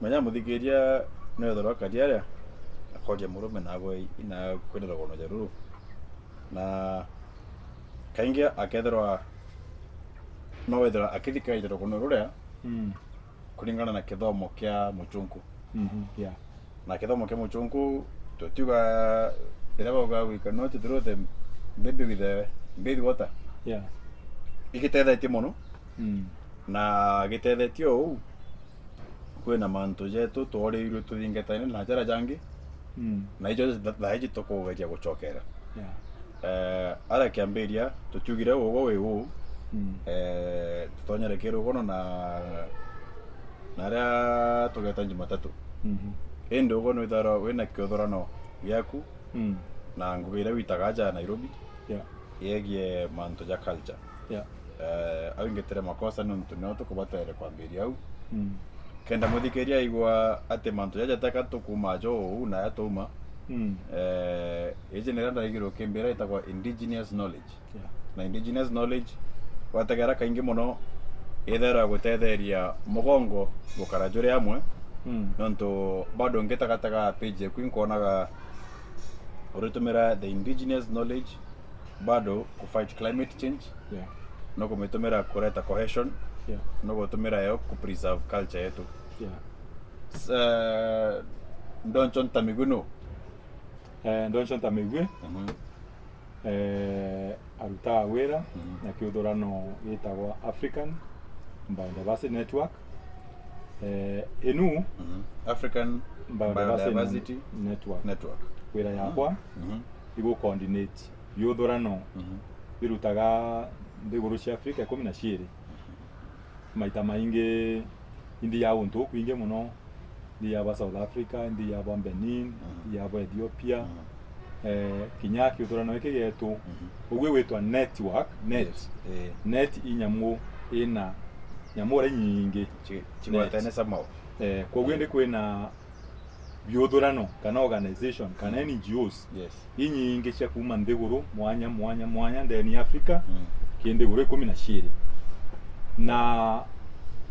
menya muthikiria no ethirwa akari aria, akoria murume na agwe ina kwina rugono ja ruru. Na kaingi akethirwa no wethirwa akithikaira rugono ruria Mm. kuringana na kithomo kia muchunku. Mhm, yeah. Na kithomo kia muchunku, tutiuga riria bauga we cannot throw the baby with the bath water. Yeah. Igitethetio mono. Mm. Na gitethetie uu, kwina mantu jetu tworeirwe tuthingataine na jaria jangi, Mm. na ijo tha-, thaiji tukugeria gucokera. Yeah. Eh, aria kiambiria, tutiugire ugwe wi uu, Mm. eh, tutonyere kirugono na, na aria tugeta Jumatatu. Mhm. Indi ugwe nwithairwa wina kiuthurano giaku, Mm. na ngugi iria witaga aja Nairobi, Yeah. yegie mantu ja culture. Yeah. Eh, au ingitire makosa nontu nio tukubatere kwambiria au. Mm. Kenda muthikiria aigua ati mantu jaja teka tukuma jo uu na ya tuma. Mm. Eh, iji niria ndaigirwe kimbira itagwa indigenous knowledge. Yeah. Na indigenous knowledge, wategera kaingi mono, ithairwa gutetheria mugongo gukara juri amwe, Mm. nontu bado ngitagatega page eku nkoonaga uritumira the indigenous knowledge bado ku fight climate change, Yeah. no kumitumira kureta cohesion, Yeah. no gutumira yo ku preserve culture yetu. Yeah. S-, eh, Ndoncho Ntamigu nu? Eh, Ndoncho Ntamigu. Mhm. Eh, arutaga wira Mhm. na kiuthurano gitagwa African Biodiversity Network. Eh, inu Mhm. African Biodiversity Biodiversity Network. Network. Wira Mhm. yakwa Mhm. igu coordinate biuthurano Mhm. birutaga nthiguru cia Africa ikumi na ciiri. Maita maingi inthi ya guntu gukwingi mono, inthi ya ba South Africa, inthi ya ba Benin, Mhm. inthi ya ba Ethiopia. Mhm. Eh, kinya kiuthurano giki gietu, Mhm. uguo gwitwa network, net. Yes. Eh. Net i nyamu ina nyamu uria inyingi. Ci-, cigwatene Net. Somehow. Eh, kwoguo Eh. indi kwina biuthurano kana organization kana Mm. N G Os Yes. inyingi cia kuuma nthiguru mwanya, mwanya, mwanya ndeni ya Africa, Mm. ki nthiguru ikumi na ciiri. Na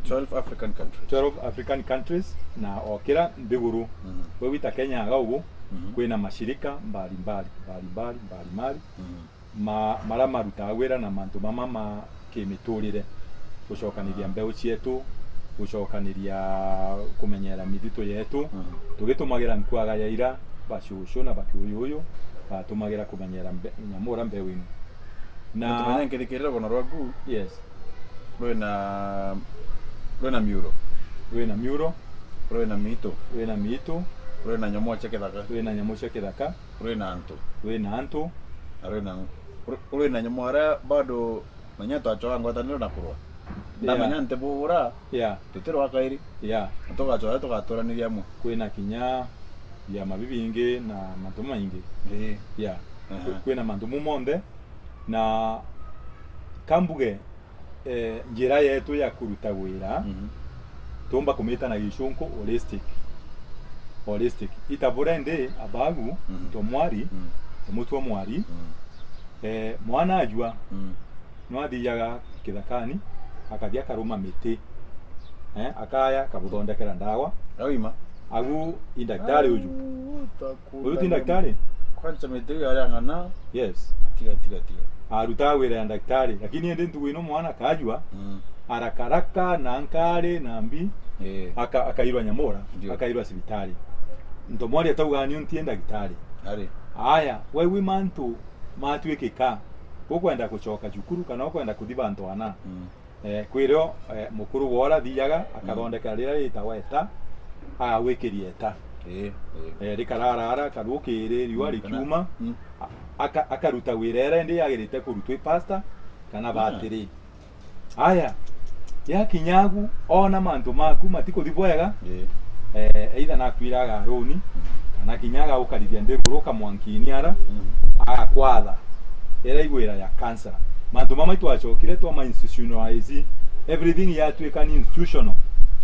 twelve African countries. Twelve African countries, na o kira nthiguru. Mhm. We wita Kenya aga ugu, mhm, kwina mashirika mbalimbali, mbalimbali, mbalimbali. Mhm. Ma-, maria marutaga wira na mantu mama ma kimiturire, gucokaniria, ah, mbeu cietu, gucokaniria kumenyera mithitu yetu, mhm, tugitumagira nkuaga ya ira bacucu na bakiuyuyu batumagira kumenyera mbe-, nyamura mbeu inu. Na tumenya nkithikirira rwona rwaku, yes, rwina, rwina miuro, rwina miuro, rwina miitu, rwina miitu, rwina nyamu cia kithaka, rwina nyamu cia kithaka, rwina antu, rwina antu, na rwina, rwina nyamu aria bado menya twacoa ngwataniro na kurwa. Yeah. Ndamenya nti bura, yeah, tutirwa kairi. Yeah. Na tugacoa tugaturaniria amwe. Kwina kinya biama bibingi na mantu maingi. Ii. Yeah. Aha. Kwi-, kwina mantu mau monthe, na kambuge, eh, njira yetu ya kuruta wira, mhm, tuumba kumita na gicunku holistic. Holistic. Ita bura ndi abagu, mhm, nto mwari, mhm, mutu wa mwari, mhm, eh, mwana ajua, mhm, no athiaga kithakani, akathi akaruma miti. Eh, akaya, akabuthondekera ndawa. Auma. Agu i ndaktari uju. Au, utakula. Uyu ti ndaktari? Kwanza miti uyu aria ng'ana. Yes. Tiga, tiga, tiga. Arutaga wira ya ndaktari, lakini indi ntugu ino mwana kajua, mm, arakaraka na nkari na mbi, eh, aka-, akairwa nyamura, ndio, akairwa cibitari. Nto mwari atauga ni untie ndaktari. Ari. Aya, we wi mantu matwikika, ukwenda gucoka cukuru kana ukwenda kuthi bantu ana. Mm. Eh, kwirio, eh, mukuru wora thiaga, mm, akathondeka riria ritagwa eta, agawikiria eta. Ii, ii. Eh, rikararara, karukiri, riua, mm, kana rikiuma, mm, a-, aka-, akaruta wira iria indi yagirite kurutwa i pastor kana, mm, batiri. Aya, yakinya agu, ona mantu maku matikuthi bwega, ii, eh, either nakwiraga aruni, mm, kana kinya agagukarithia nthiguru ukamwankini ara, mm, agakwatha. Iraigwira ya cancer. Mantu mama itwacokire twama institutionalize. Everything yatuika ni institutional.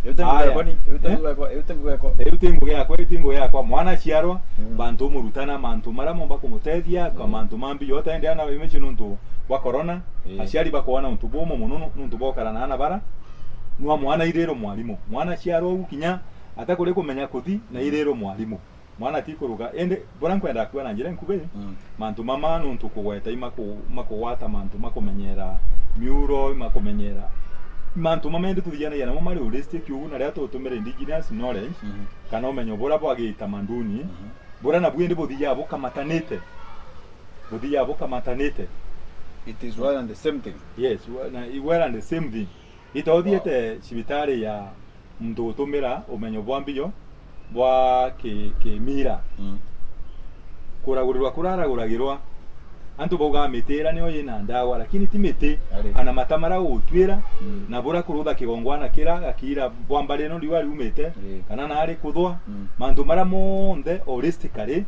Iu ti ngugi yakwa ni, iu ti ngugi yakwa, iu ti ngugi yakwa. Iu ti ngugi yakwa, iu ti ngugi yakwa. Mwana aciarwa, mm, bantu umurutana, mantu maria momba kumutethia, kwa, mm, mantu ma mbi, yota ende ana imagine nuntu bwa corona, mm, aciari bakoona untu bumo mono nu-, nuntu bokara na ana bara, nwa mwana iriro mwarimu. Mwana aciarwa ugu kinya atakuri kumenya kuthi na, mm, iriro mwarimu. Mwana ti kuruga. Indi buria nkwenda kuuga na njira inkubi, mm, mantu mama nuntu kugweta imaku-, imakugwata mantu makumenyera miuro, imakumenyera mantu mama indi tuthianagia namo mari holistic ugu, na riria tutumira indigenous knowledge, mhm, kana umenyo buria bwa gitamaduni, mhm, buria nabu indi buthiaga bukamatanite. Buthiaga bukamatanite. It is one and the same thing. Yes, wa-, na, well and the same thing. Ita uthiete, wow, cibitari ya muntu utumira umenyo bwa mbio bwa ki-, kimira. Mm. Kuragurirwa kuraraguragirwa. Antu baugaga miti ira niyo yina ndawa, lakini ti miti. Ari. Ana mata mara gutwira, mm, na bura kurutha kigongwana kira gakiira bwa mbari ino riua riumite, ii, kana nari kuthwa. Mm. Mantu mara monthe holistically,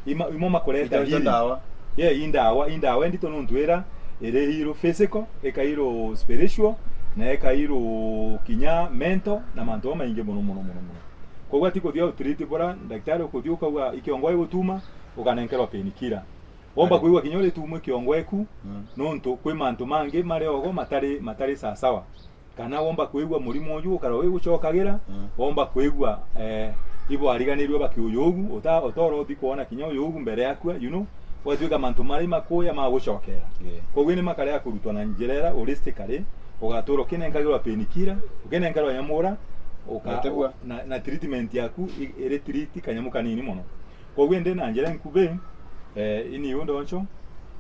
Ima-, imo makureta healing. Itaitwa ndawa. Yeah, i ndawa, i ndawa indito nuntu ira iri heal physical, ikairwo spiritual, na ikairwo kinya mental, na mantu jamaingi mono, mono, mono, mono. Koguo ti kuthia utreat bura, ndaktari ukuthia ukauga, "Ikiongo igutuma," ukanenkerwa painkiller. Womba kwigua kinya uritumwa ikiongo eku, mm, nuntu kwi mantu mangi mari ogo matari, matari sawasawa. Kana womba kwigua murimo uju ukara wigucokagira, mm, womba kwigua, eh, ibwariganirue baki uyu ugu, uta-, utora uthi kwona kinya uyu ugu mbere yakua, you know, gwatuika mantu mari makuya magucokera. Yeah. Koguo ni makarega kurutwa na njira ira holistically, ugatura ukinenkagirwa painkiller, ukinenkerwa nyamura, uka-, na, na treatment yaku i-, iri treat kanyamu kanini mono. Koguo indi na njira inkubi, eh, ini undu oncho,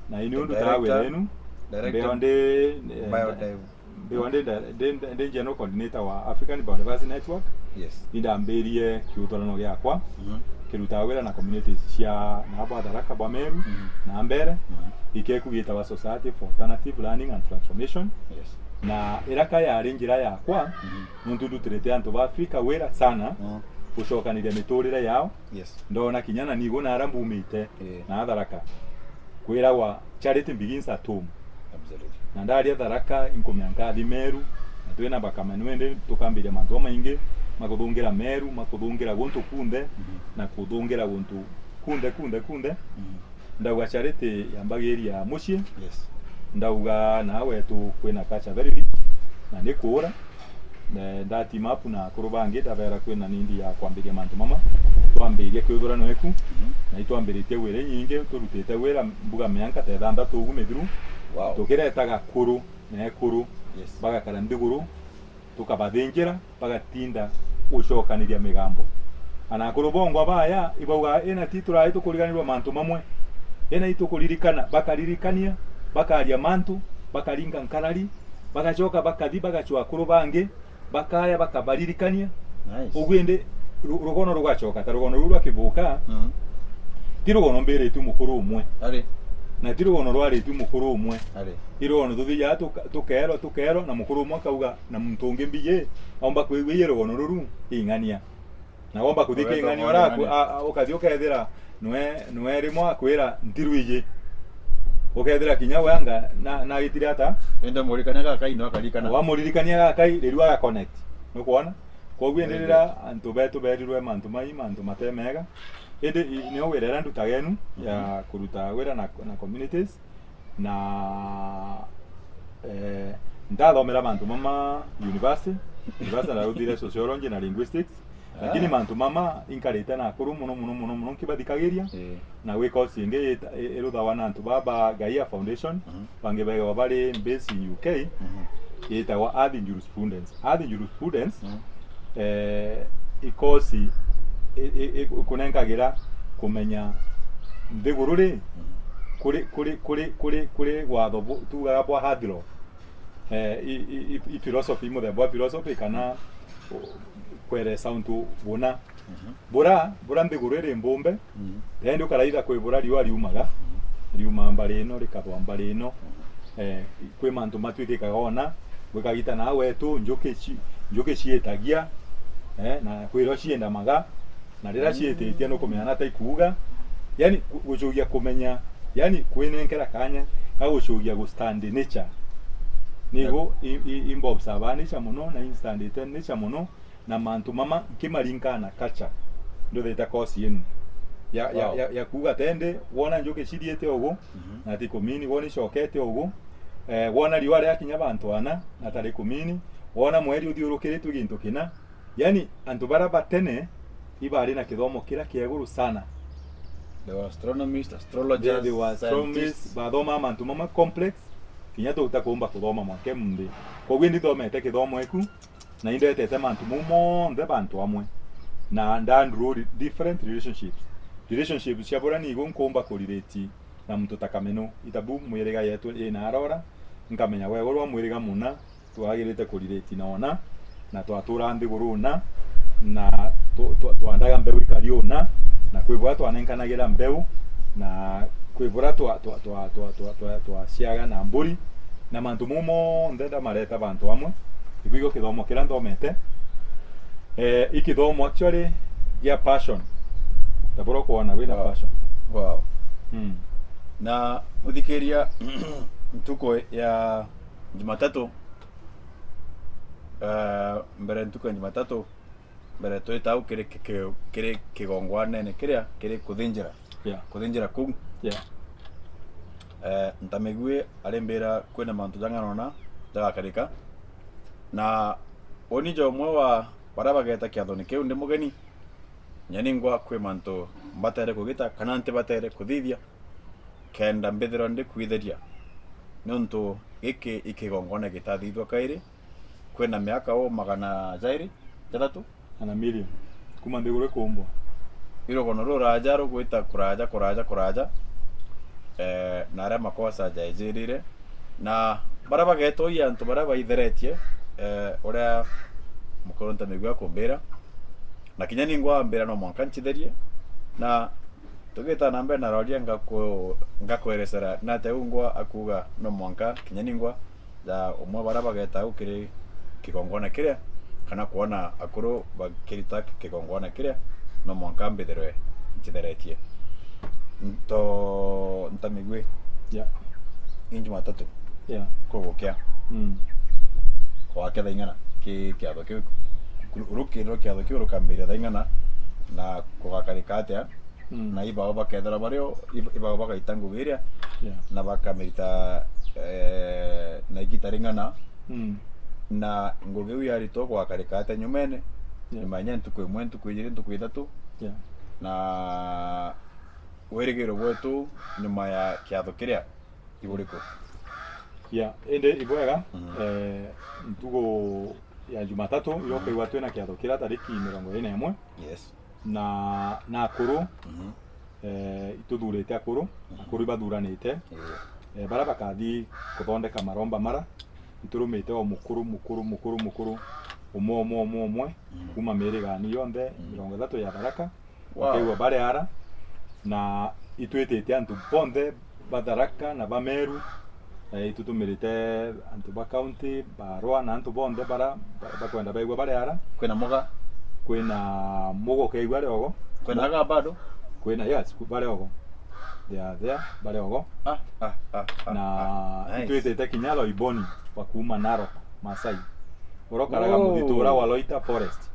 na ini undu tawe renu, director, mbeo ndi, eh, Biodive-, Mbiwa ndi, ndi, ndi, ndi general coordinator wa African Biodiversity Network. Yes. Indambirie kiutorano giakwa, mhm, kirutaga wira na communities cia na bwa Tharaka bwa Meru, mhm, na mbere, mhm, ikeku gitawa Society for Alternative Learning and Transformation. Yes. Na iraka yari njira yakwa, mhm, nuntu ndutirite antu ba Africa wira sana, mhm, gucokaniria miturire yao. Yes. Ndona kinya na nigo nara mbumite, eh, na Tharaka. Kwiragwa, charity begins at home. Absolutely. Na ndaria Tharaka, inkumia nkathi Meru, na twina bakamenu indi tukambiria mantu jamaingi, makuthungira Meru, makuthungira guntu kunthe, mhm, na kuthungira guntu kunthe, kunthe, kunthe. Mhm. Ndauga charity yambagiria mucii. Yes. Ndauga na wetu kwina culture very rich, na ni kuura. Ne, nda team up na akuru bangi, ndabeera kwina need ya kwambiria mantu mama. Twambirie kwithura nweku, na itwambiritie wira inyingi, turutite wira mbuga mianka ta ithanthatu ugu mithiru. Wow. Tukiretaga akuru na ekuru, yes, bagakara nthiguru, tukabathingira, bagatinda gucokaniria migambo. Ana akuru bongwa baya ibauga, ina ti turai tukuriganirwa mantu mamwe, ina itukuririkana, bakaririkania, bakaria mantu, bakaringa nkarari, bagacoka bakathi bagacua akuru bangi, bakaya bakabaririkania. Nice. Ugu indi ru-, rugono rugacoka, ta rugono ruru rwa Kibuka, mm, ti rugono mbiritue mukuru umwe. Ari. Na ti rugono rwaritu mukuru umwe. Ari. Irono tuthiaga tuka-, tukeerwa, tukeerwa, na mukuru umwe akauga, na muntu ungi mbiji, aumba kwigua iji rugono ruru ing'ania. Na womba kuthi king'ania uraku, a-, a-, ukathi ukethira nwe, nwe rimwe akwira ntiru iji. Ukethira kinya we anga na, na gitire ata? Ende muririkania gakai no akarikana. Wamuririkania gakai, riu aga connect. Nukwona? Koguo indi rira antu betu berirwe mantu mai, mantu mate mega. Indi i-, nio wira iria ndutaga enu ya kuruta wira na, na communities. Na, eh, ndathomera mantu mama university. University ndaruthire sociology na linguistics. Lakini mantu mama inkarite na akuru muno, muno, muno, muno nkibatikagiria. Eh. Na gwi course ingi ita-, i-, iruthawa na antu baba Gaia Foundation, mhm, bangi begawa bari based in U K, mhm, yitagwa Earth Jurisprudence. Earth Jurisprudence, mhm, eh, i course i-, i-, i-, ikunenkagira kumenya nthiguru ri, mhm, kuri, kuri, kuri, kuri, kuri watho bu-, tugaga bwa earth law. Eh, i, i, i, i philosophy, muthemba wa philosophy kana, u-, kweresa untu buna. Mhm. Bura, bura nthiguru iri mbumbe, mhm, tendi ukaraitha kwi bura riua riumaga, mhm, riuma mbari ino, rikathwa mbari ino. Mhm. Eh, kwi mantu matwikikaga ona, gwikagita na wetu, njuki ci-, njuki ciitagia, eh, na kwirwa ciendamaga, na riria ciititie nukumenya na ta ikuuga, yani, gu-, gucugia kumenya, yani, kwinenkera kanya ga gucugia gu stand nature. Nigu i, i, i mbobs aba nature muno, na i stand nature muno, na mantu mama nkimarinkaa na culture. Nduthite course yenu ya, ya, wow, ya, ya kuuga tendi, wona njuki cithiite ugu, mhm, na ti kumini, wona icokete ugu, eh, wona riua riakinya bantu ana, na tari kumini, wona mweri uthiurukiritue gintu kina. Yani, antu baria ba tene ibari na kithomo kiria kia iguru sana. They were astronomists, astrologers, they, they were astronomists, scientists. Bathomaa mantu mama complex, kinya tuta kuumba kuthoma mwanka munthi. Koguo ndithomete kithomo eku, na indetete mantu mau monthe bantu amwe. Na nda draw re-, different relationships. Relationships cia buria nigo nkuumba kurelate na muntu ta Kameno. Itabu mwiriga yetu ina arora, nkamenya we urwa mwiriga muna, twagirite kurelate na ona, na twatura nthiguru na, na tu-, tu-, twandaga mbeu ikari una, na kwi bura twanenkanagira mbeu, na kwi bura twa-, twa-, twa-, twa-, twa-, twa-, twaciaga na mburi, na mantu mau monthe ndamareta bantu amwe. Ikwigua kithomo kiria nthomete, eh, i kithomo actually gia passion. Ta buria ukwona wina, wow, passion. Wow. Mm. Na muthikiria, ntuku ya Jumatatu, eh, mbere ntuku ya Jumatatu, mbere twita au kiri ki-, ki-, kiri kigongwanene kiria kiri kuthinjira. Yeah. Kuthinjira kuu. Yeah. Eh, Ntamigui arimbira kwina mantu jang'ana ona jagakarika. Na uni ja umwe wa baria bageta kiathoni kiu ndi mugeni. Nyani ngwa kwi mantu mbatere kugita kana ntibatere kuthithia, kenda mbithirwa ndikwithiria, niuntu giki i kigongona gitathithua kairi, kwina miaka u magana jairi jathatu. Ana million. Kuma nthiguru ikuumbwa. I rugono ruraja rugwita kuraja, kuraja, kuraja. Eh, na aria makosa jaijirire. Na baria bagetwa i antu baria baitheretie, eh, uria mukuru Ntamigwi akumbira. Na kinya ningwa ambira no mwanka nchitherie. Na tugita na mbere na roria ngaku-, ngakweresera nate ungwa akuga no mwanka kinya ningwa ja umwe baria bageta au kiri kigongona kiria, kana kwona akuru bakirita kigongona kiria, no mwanka mbithirwe nchitheretie. Nto-, Ntamigwi. Yeah. I Jumatatu. Yeah. Kugukia. Mm. Kwake thaa ing'ana ki kiatho kiu? Ru-, rukiriro kiatho kiu rukambiria thaa ing'ana na kugakarika atia? Mm. Na ibao bakethira bario, ib-, ibao bagaita ngugi iria, yeah, na bakamirita, eh, na igita ring'ana. Mm. Na ngugi iu yaritwa gwakarika ate nyumene? Yeah. Nyuma ya ntuku imwe, ntuku ijiri, ntuku ithatu. Yeah. Na wirigiro bwetu nyuma ya kiatho kiria iburiku? Yeah, indi ibwega, mhm, eh, ntugu ya Jumatatu, iro, mhm, ukaigua twina kiatho kiria tariki mirongo iri na imwe. Yes. Na, na akuru, mhm, eh, ituthurite akuru, mhm, akuru ibathuranite. Yeah. Eh, baria bakathi kuthondeka maromba mara, iturumite o mukuru, mukuru, mukuru, mukuru, umwe, umwe, umwe, umwe, mhm, kuma mirigani yonthe, mhm, mirongo ithatu ya Tharaka. Wow. Bakaigua bari ara, na itwitite antu bonthe ba Tharaka na ba Meru, eh, itutumirite antu ba county, barwa na antu bonthe bara ba-, bakwenda baigua bari ara. Kwina Muga? Kwina Muga ukeigua ari ogo. Kwina Aga bado? Kwina, yes, ku-, bari ogo. They are there, bari ogo. Ah, ah, ah, ah, na ah, nice. Itwitite kinya Loiboni wa kuuma Narok, Masai. Urokaraga, oh, muthitu ura wa Loita Forest.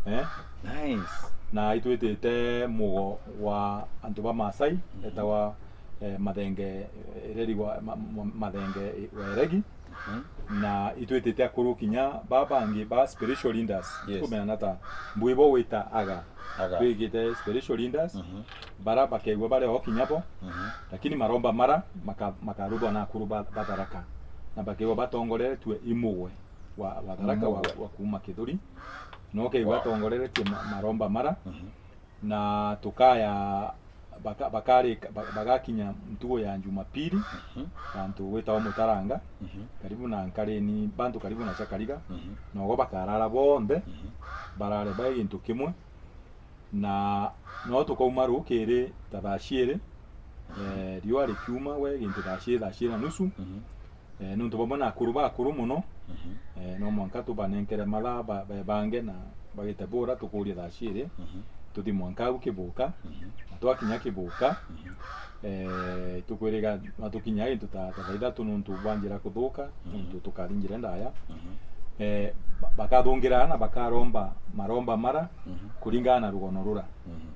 Eh? Nice. Na itwitite mugo wa antu ba Masai, mhm, etagwa, eh, Mathenge, eh, Eregi wa, ma-, ma-, Mathenge wa Eregi. Mhm. Na itwitite akuru kinya ba bangi ba spiritual leaders. Yes. Kumenya na ta mbui bo wita Aga. Aga. Twigite spiritual leaders. Mhm. Bara bakegua bari o kinya bo. Mhm. Lakini maromba mara maka-, makaruthwa na akuru ba, ba Tharaka. Na bakegua batongoretue i mugwe wa, wa Tharaka wa, mugwe, wa kuuma Kithuri. No ukeigua, wow, atongoreretie ma-, maromba mara. Mhm. Na tukaya, baka-, bakarika-, ba-, bagakinya ntugu ya Jumapili, mhm, bantu gwitagwa Mutaranga, mhm, karibu na Nkarini, bantu karibu na Chakariga, mhm, nogo bakarara bonthe, mhm, barare bai gintu kimwe. Na no tukauma rukiri ta thaa ciiri, mhm, eh, riua rikiuma gwe gintu thaa ciiri, thaa ciiri na nusu. Mhm. Eh, nontu bamwe na akuru bakuru mono, mhm, eh, no mwanka tubanenkere mathaa ba-, bebange na bagite bura tukurie thaa ciiri, mhm, tuthi mwanka au Kibuka, mhm, na twakinya Kibuka, mhm, eh, tukwiriga na tukinya gintu ta, ta thaa ithatu nontu bwa njira kuthuka, mhm, nontu tukathi njira ndaya. Mhm. Eh, ba-, bakathungira na bakaromba maromba mara, mhm, kuringana na rugono rura. Mhm.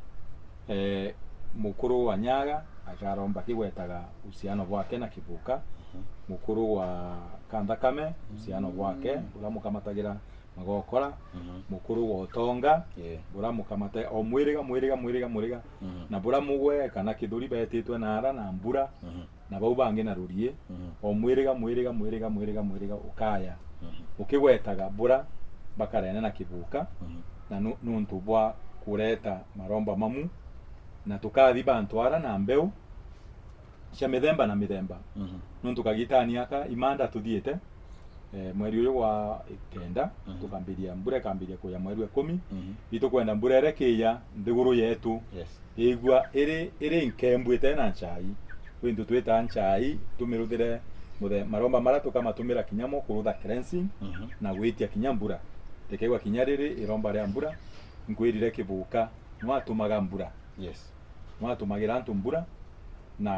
Eh, mukuru wa Nyaga akaromba kigwetaga uhusiano bwake na Kibuka, mhm, mukuru wa Kanthakame, uhusiano bwake, mm, uria mukamatagira magokora, mhm, mukuru wa Utonga, yeah, uria mukamate-, o mwiriga, mwiriga, mwiriga, mwiriga, mhm, na buria mugwe kana Kithuri betitwe na ara na mbura, mhm, na bau bangi na rurie, mhm, o mwiriga, mwiriga, mwiriga, mwiriga, mwiriga ukaya, mhm, ukigwetaga bura bakarene na Kibuka, mhm, na nu-, nuntu bwa kureta maromba mamu, na tukathi bantu ara na mbeu cia mithemba na mithemba. Mhm. Nuntu kagitani aka imanda tuthiite, eh, mweri uyu wa kenda, mhm, tukambiria, mbura ikambiria kuya mweri wa ikumi. Mhm. Itukwenda mbura iria ikiya nthiguru yetu, yes, igua iri, iri nkembu itena nchai. Kwi into twita nchai, tumiruthire muthe-, maromba maria tukamatumira kinya mo kurutha cleansing, mhm, na gwitia kinya mbura. Tikaigua kinya riri iromba ria mbura, nkwirire Kibuka nwatumaga mbura. Yes. Nwatumagira antu mbura, na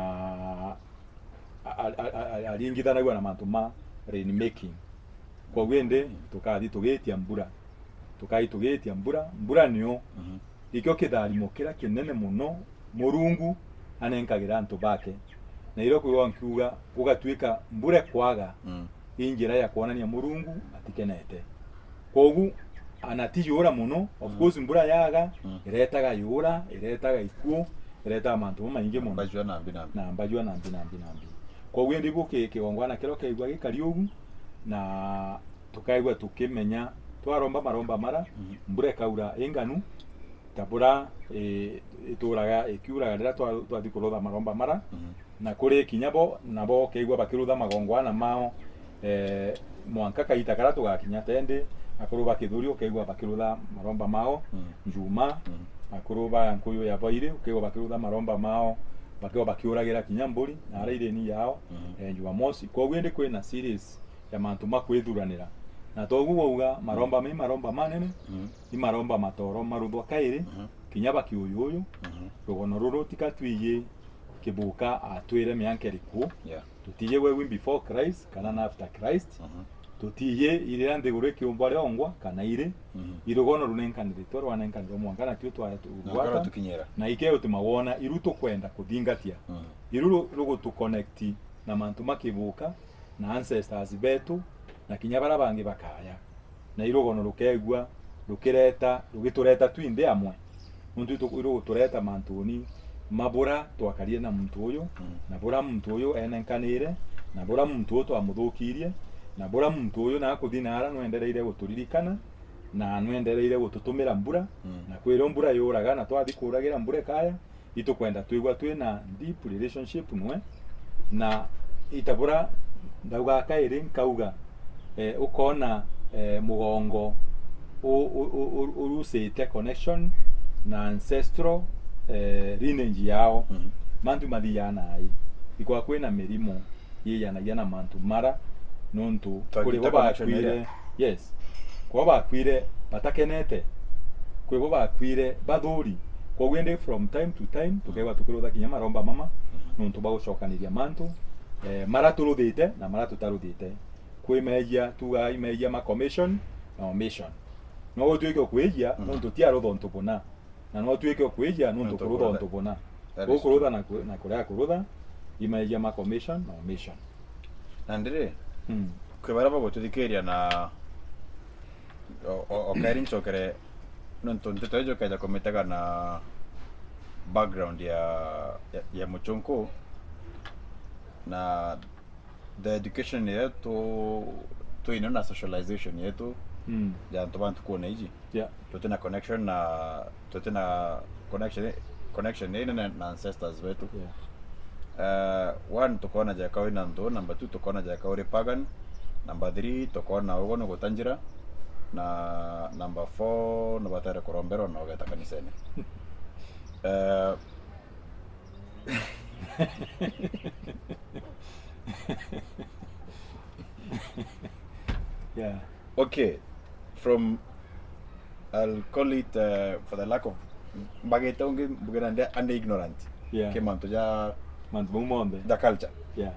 a-, a-, a-, a-, aringithanagua na mantu ma rain making. Koguo indi, tukathi tugitia mbura. Tukathi tugitia mbura. Mbura nio, mhm, ikio kitharimo kiria kinene mono Murungu anenkagira antu bake. Na irio kwigwa nkiuga, gugatuika mbura kwaga, mm, i njira ya kwonania Murungu atikenete. Koguo, ana ti yura mono, of, mm, course, mbura yaga, mm, iretaga yura, iretaga ikuo, iretaga mantu mamaingi mono. Mbajua nambi nambi. Na mbajua nambi nambi nambi. Koguo indi bu ki-, kigongwana kiria ukaigua gikari ugu, na tukaigua tukimenya, twaromba maromba mara, mhm, mbura ikaura inganu, ta bura, eh, ituraga ikiuraga riria twa-, twathi kurutha maromba mara, mhm, na kuri kinya bo, nabo ukeigua bakirutha magongwana mao, eh, mwanka kaita karia tugakinya tendi, akuru ba Kithuri ukeigua bakirutha maromba mao, mm, Njuma, mm, akuru ba Nkuyu ya Bairi ukeigua bakirutha maromba mao, bakeigua bakiuragira kinya mburi, na ara ireni yao, mm, eh, Jumamosi. Koguo indi kwina series ya mantu ma kwithuranira. Na togu wauga, maromba, mm, me maromba manene, mm, i maromba matoro maruthwa kairi, mhm, kinya ba Kiuyuyu, mhm, rugono ruru tika twiji Kibuka atwire mianka iri kuo. Yeah. Tutiji we win before Christ kana na after Christ. Mhm. Tutiji iriria nthiguru ikiumbwa riongwa kana iri. Mhm. I rugono runenkaniritwe, rwanenkanirwe mwanka natio twa-, tu-, na rwata, tukinyira. Na ikeo tumawona iru tukwenda kuthingatia. Mhm. Iru ru-, rugutu connect na mantu makibuka, na ancestors betu, na kinya bara bangi bakaya. Na irugono rukeegua rukireta, rugitureta twinthe amwe. Nontu itu-, irugutureta mantuni ma bura twakarire na muntu uyu, Mm. na bura muntu uyu enenkanire, na bura muntu uyu twamuthukirie, na bura muntu uyu na akuthi naara nwendereire guturirikana, na nwendereire gututumira mbura, Mm. na kwirio mbura yuraga, na twathi kuragira mbura ikaya, itukwenda twigua twina deep relationship nwe, na itabura ndauga kairi nkauga, eh, ukona, eh, mugongo u-, u-, u-, u-, urusite connection na ancestral, eh, lineage yao. Mhm. Mantu mathiaa nai. Ikwa kwina mirimo yiyanagia na mantu mara, nontu Twagita kuri bo connection bakwire, iria. Yes. Kwi bo bakwire batakenete, kwi bo bakwire bathuri. Kwoguo indi from time to time, tukeegwa tukirutha kinya maromba mama, nontu bwa gucokaniria mantu, eh, mara turuthite na mara tutaruthite. Kwi meejia, tugaa i meejia ma commission na omission. No gutwike ukwijia, Mm. nontu ti arutha untu buna. Na no twike ukwijia nontu Nontu kurutha kurutha. Untu buna. That is Gukurutha true. Na ku-, na kuria kurutha, i meejia ma commission na omission. Na ndiri, Hmm. kwi baria bagututhikiria na o-, o-, okairi ncokere, nontu nteto ijo keja kumitega na background ya, ya, ya muchunku, na the education yetu twina na socialization yetu Mm. ya antu ba ntukune iji. Yeah. Tutina connection na, tutina connection, connection inene na ancestors betu. Yeah. Eh, one, tukona jeka wina nthu, number two, tukona jeka uri pagan, number three, tukona ugo ni gutanjira, na number four, ni batere kuromberwa na ugeta kanisene. Eh, Yeah. Okay, from, I'll call it, uh, for the lack of, mbagite ungi mbugire ndi, and ignorant. Yeah. Ki mantu ja Mantu mau monthe. The culture. Yeah.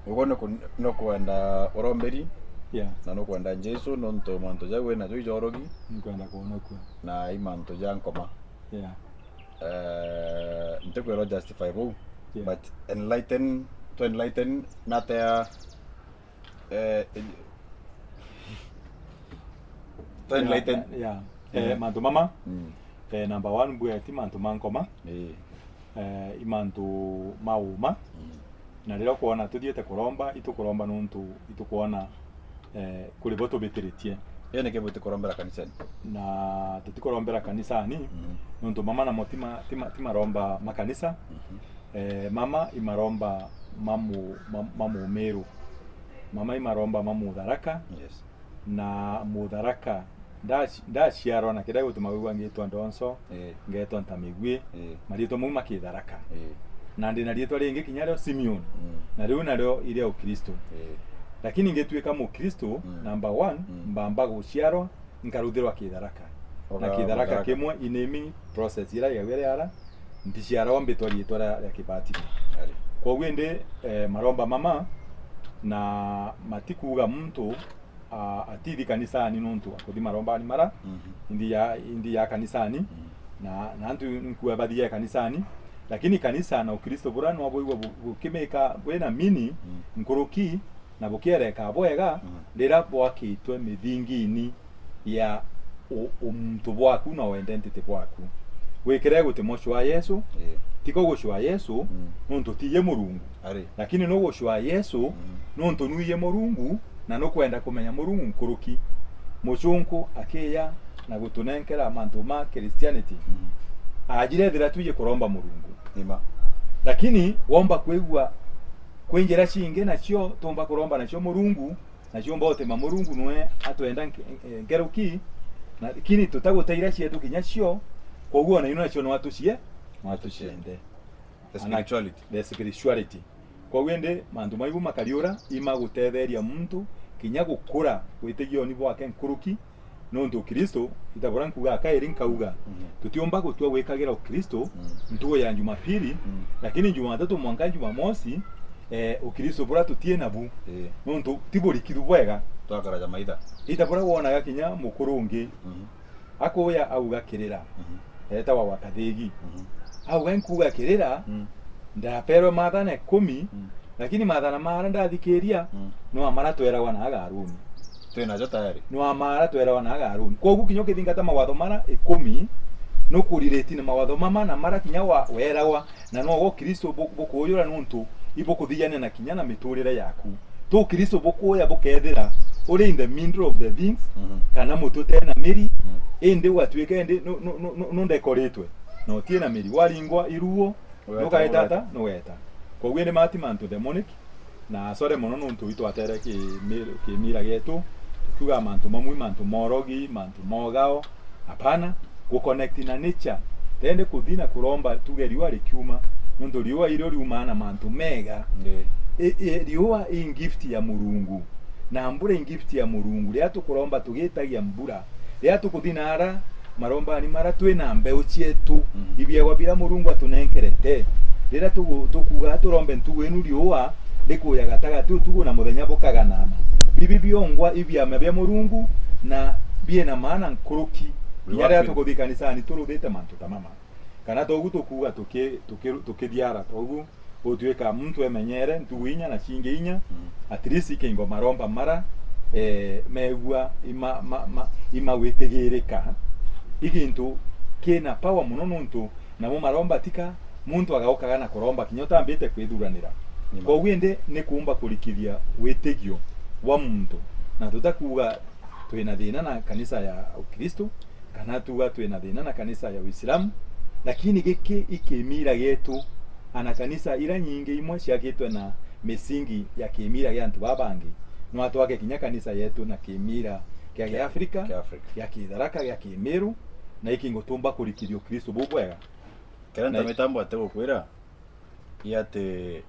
Ugo nuku-, nukwenda uromberi. Yeah. Na nukwenda Jesu nontu mantu jau wina jo ijorogi. Nkwenda kwonokua. Na i mantu ja nkoma. Yeah. Eh, ntikwirwa justify bau, Yeah. but enlighten, to enlighten natea, eh, to Yeah, enlighten. Yeah. Eh, Mm. mantu mama. Mm. Eh, number one, mbwira ti mantu ma nkoma. Ii. Eh, i mantu ma uma. Mm. Na riria ukwona tuthiite kuromba, itukuromba nontu itukwona, eh, kuri bo tubitiritie. Ii, niki buti kurombera kanisani? Na tutikurombera kanisani, Mm. nontu mama namo ti ma-, ti ma-, ti maromba ma kanisa. Mhm. Eh, mama i maromba ma mu-, ma, ma mumiru. Mama i maromba ma mutharaka. Yes. Na mutharaka ndaci-, ndaciarwa na kiria gituma wigua ngitwa ndonso, Ii. ngetwa ntamigui, Ii. mariitwa mau makitharaka. Ii. Na ndi na riitwa ringi kinya rio Simeon, Mm. na riu nario iria Ukristo. Ii. Lakini ngituika Mukristo, Mm. number one, Mm. mbamba guciarwa nkaruthirwa kitharaka. Na Oga kitharaka mutharaka. Kimwe i naming process iria igagua ria ara, nticiaragwa mbitwa riitwa ria, ria kibatithio. Ari. Kwoguo indi, eh, maromba mama na matikuuga muntu a-, atithi kanisani nontu akuthi marombani mara, Mhm. inthi ya, inthi ya kanisani, Mhm. na, na antu nkua bathiae kanisani, lakini kanisa na Ukristo bura no bwigua bu-, bukimika bwina mini Mhm. nkuruki, na bukiereka bwega Mhm. riria bwakitwe mithingini ya u-, umuntu bwaku na identity bwaku. Wikire guti mucwa Yesu, Ii. tiko gucwa Yesu, Mm. nontu tiye Murungu. Ari. Lakini nugucwaa Yesu, Mm. nontu nwiye Murungu, na nukwenda kumenya Murungu nkuruki. Mucunku akiya na gutunenkera mantu ma Christianity. Mm. Ajire ethira twiji kuromba Murungu. Ima. Lakini womba kwigua kwi njira cingi nacio tumba kuromba nacio Murungu, nacio mba utima Murungu nwe atwenda nke-, nke-, nkeruki, na, lakini tutagutaira cietu kinya cio, koguo ona ino nacio no atucie, no atuciende. The Ana-, spirituality. The spirituality. Koguo indi mantu maibu makariura imagutetheria muntu kinya gukura witigioni bwake nkuruki, nontu Kristo, ita buria nkuga akairi nkauga, Mhm. tutiumba gutua gwikagira Ukristo Mhm. ntugu ya Jumapili, Mhm. lakini Jumatatu mwanka Jumamosi, eh, Ukristo buria tutie nabu, Ii. nontu ti burikithu bwega. Twakaraja maitha. Ita buria wonaga kinya mukuru ungi, Mhm. akuya auga kirira, Mhm. etawa wa Kathigi. Mhm. Auga, nkuga kirira, Mm. ndaperwe mathana ikumi, Mm. Lakini maathana mara ndathikiria, Mm. no amara tweragwa na aga Aruni. Twina jo tayari. No amara tweragwa na aga Aruni. Kwogu kinya ukithingata mawatho mara ikumi, nukuririti na mawatho mama na mara kinya wa weragwa, na no go Kristo bu-, bukuyura nuntu ibukuthiania na kinya na miturire yaku. Tu Kristo bukuya bukethira uri in the middle of the things, Mhm. kana muti utena miri, Mm. indi gwatuika indi nu-, nu-, nu-, nu-, nundekoritwe, na utie na miri. Waringwa iruo, Nugeta, nugeta. Nugeta. Kwoguo ni mati mantu demonic, na sorry mono nuntu itwatere ki mi-, kimira gietu, tukiuga mantu mamwe, mantu morogi, mantu mogao, hapana, gu connect na nature. Tende kuthi na kuromba tuge riua rikiuma, nuntu riua irio riumaa na mantu mega. Ndi. I, i, riua i gift ya Murungu, na mbura i gift ya Murungu. Riria tukuromba tugitagia mbura, riria tukuthi na ara marombani mara twina mbeu cietu, Mhm. ibiegwa bira Murungu atunenkerete. Riria tugu-, tukuuga turombe ntugu inu riua rikuya gatagati utugu na muthenya bukaganana. Bibi biongwa ibiama bia Murungu na biina maana nkuruki. Kinya riria tukuthi kanisani turuthite mantu ta mama. Kana togu tukuuga tuki-, tuki-, tukithiara togu, gutwika muntu emenyere ntugu inya na cingi inya, Mm. at least ikingo maromba mara, eh, megua ima, ma, ma, imagwitigirika. I gintu kina power mono nuntu namo maromba tika muntu agaukaga na kuromba kinya utambite kwithuranira. Ni ma. Kwoguo indi ni kuumba kurikithia witigio bwa muntu, na tutakuuga twina thina na kanisa ya Ukristo, kana tuga twina thina na kanisa ya Uislamu, lakini giki i kimira gietu, ana kanisa ira nyingi imwe ciakitwe na misingi ya kimira gia antu baa bangi. No atwake kinya kanisa yetu na kimira gia Giafrika, Giafrika. Gia Kitharaka, gia Kimiru, na ikingo tumba kurikithia Ukristo bubwega. Kira na ntamita mbwate gukwira, i ati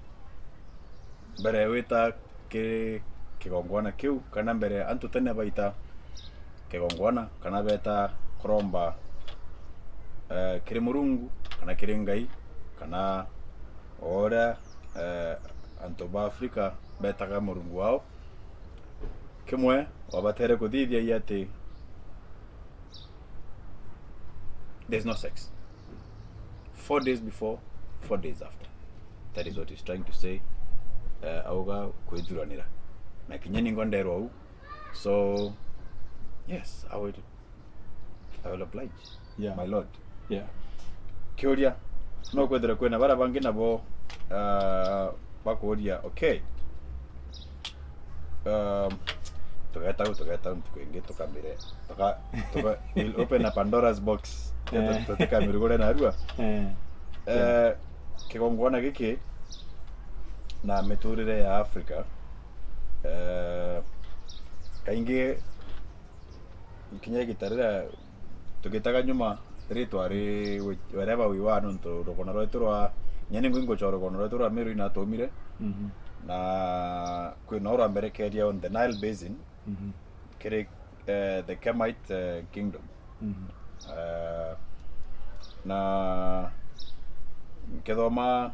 mbere wita kiri kigongwana kiu, kana mbere antu tene baita kigongwana, kana beta kuromba, eh, kiri Murungu, kana kiri Ngai, kana o uria, eh, antu ba Afrika betaga Murungu wao, kimwe wabatere kuthithia i ati there's no sex. Four days before, four days after. That is what he's trying to say. Uh, auga kwithuranira. Na kinya ningo nderwa u. So, yes, I will, I will oblige. Yeah. My lord. Yeah. Kiuria, no kwethira kwina bara bangi nabo, uh, bakuria, okay. Um, tugeta u, tugeta u ntuku ingi tukamire. Tuka, tuka, we'll open a Pandora's box. Eh. Tutikamire gure narua. Eh. Eh, kigongwana giki na miturire ya Africa, eh, kaingi kinya igita riria tugitaga nyuma, ritwa ri wherever we were, nontu rugona rwetu rwa, nyani ngwinguchwa rugona rwetu rwa Meru inatumire, Mhm. na kwina urwa mbere keria on the Nile Basin, Mhm. kiri, eh, the Kemite, eh, kingdom. Mhm. Eh, na nkithoma,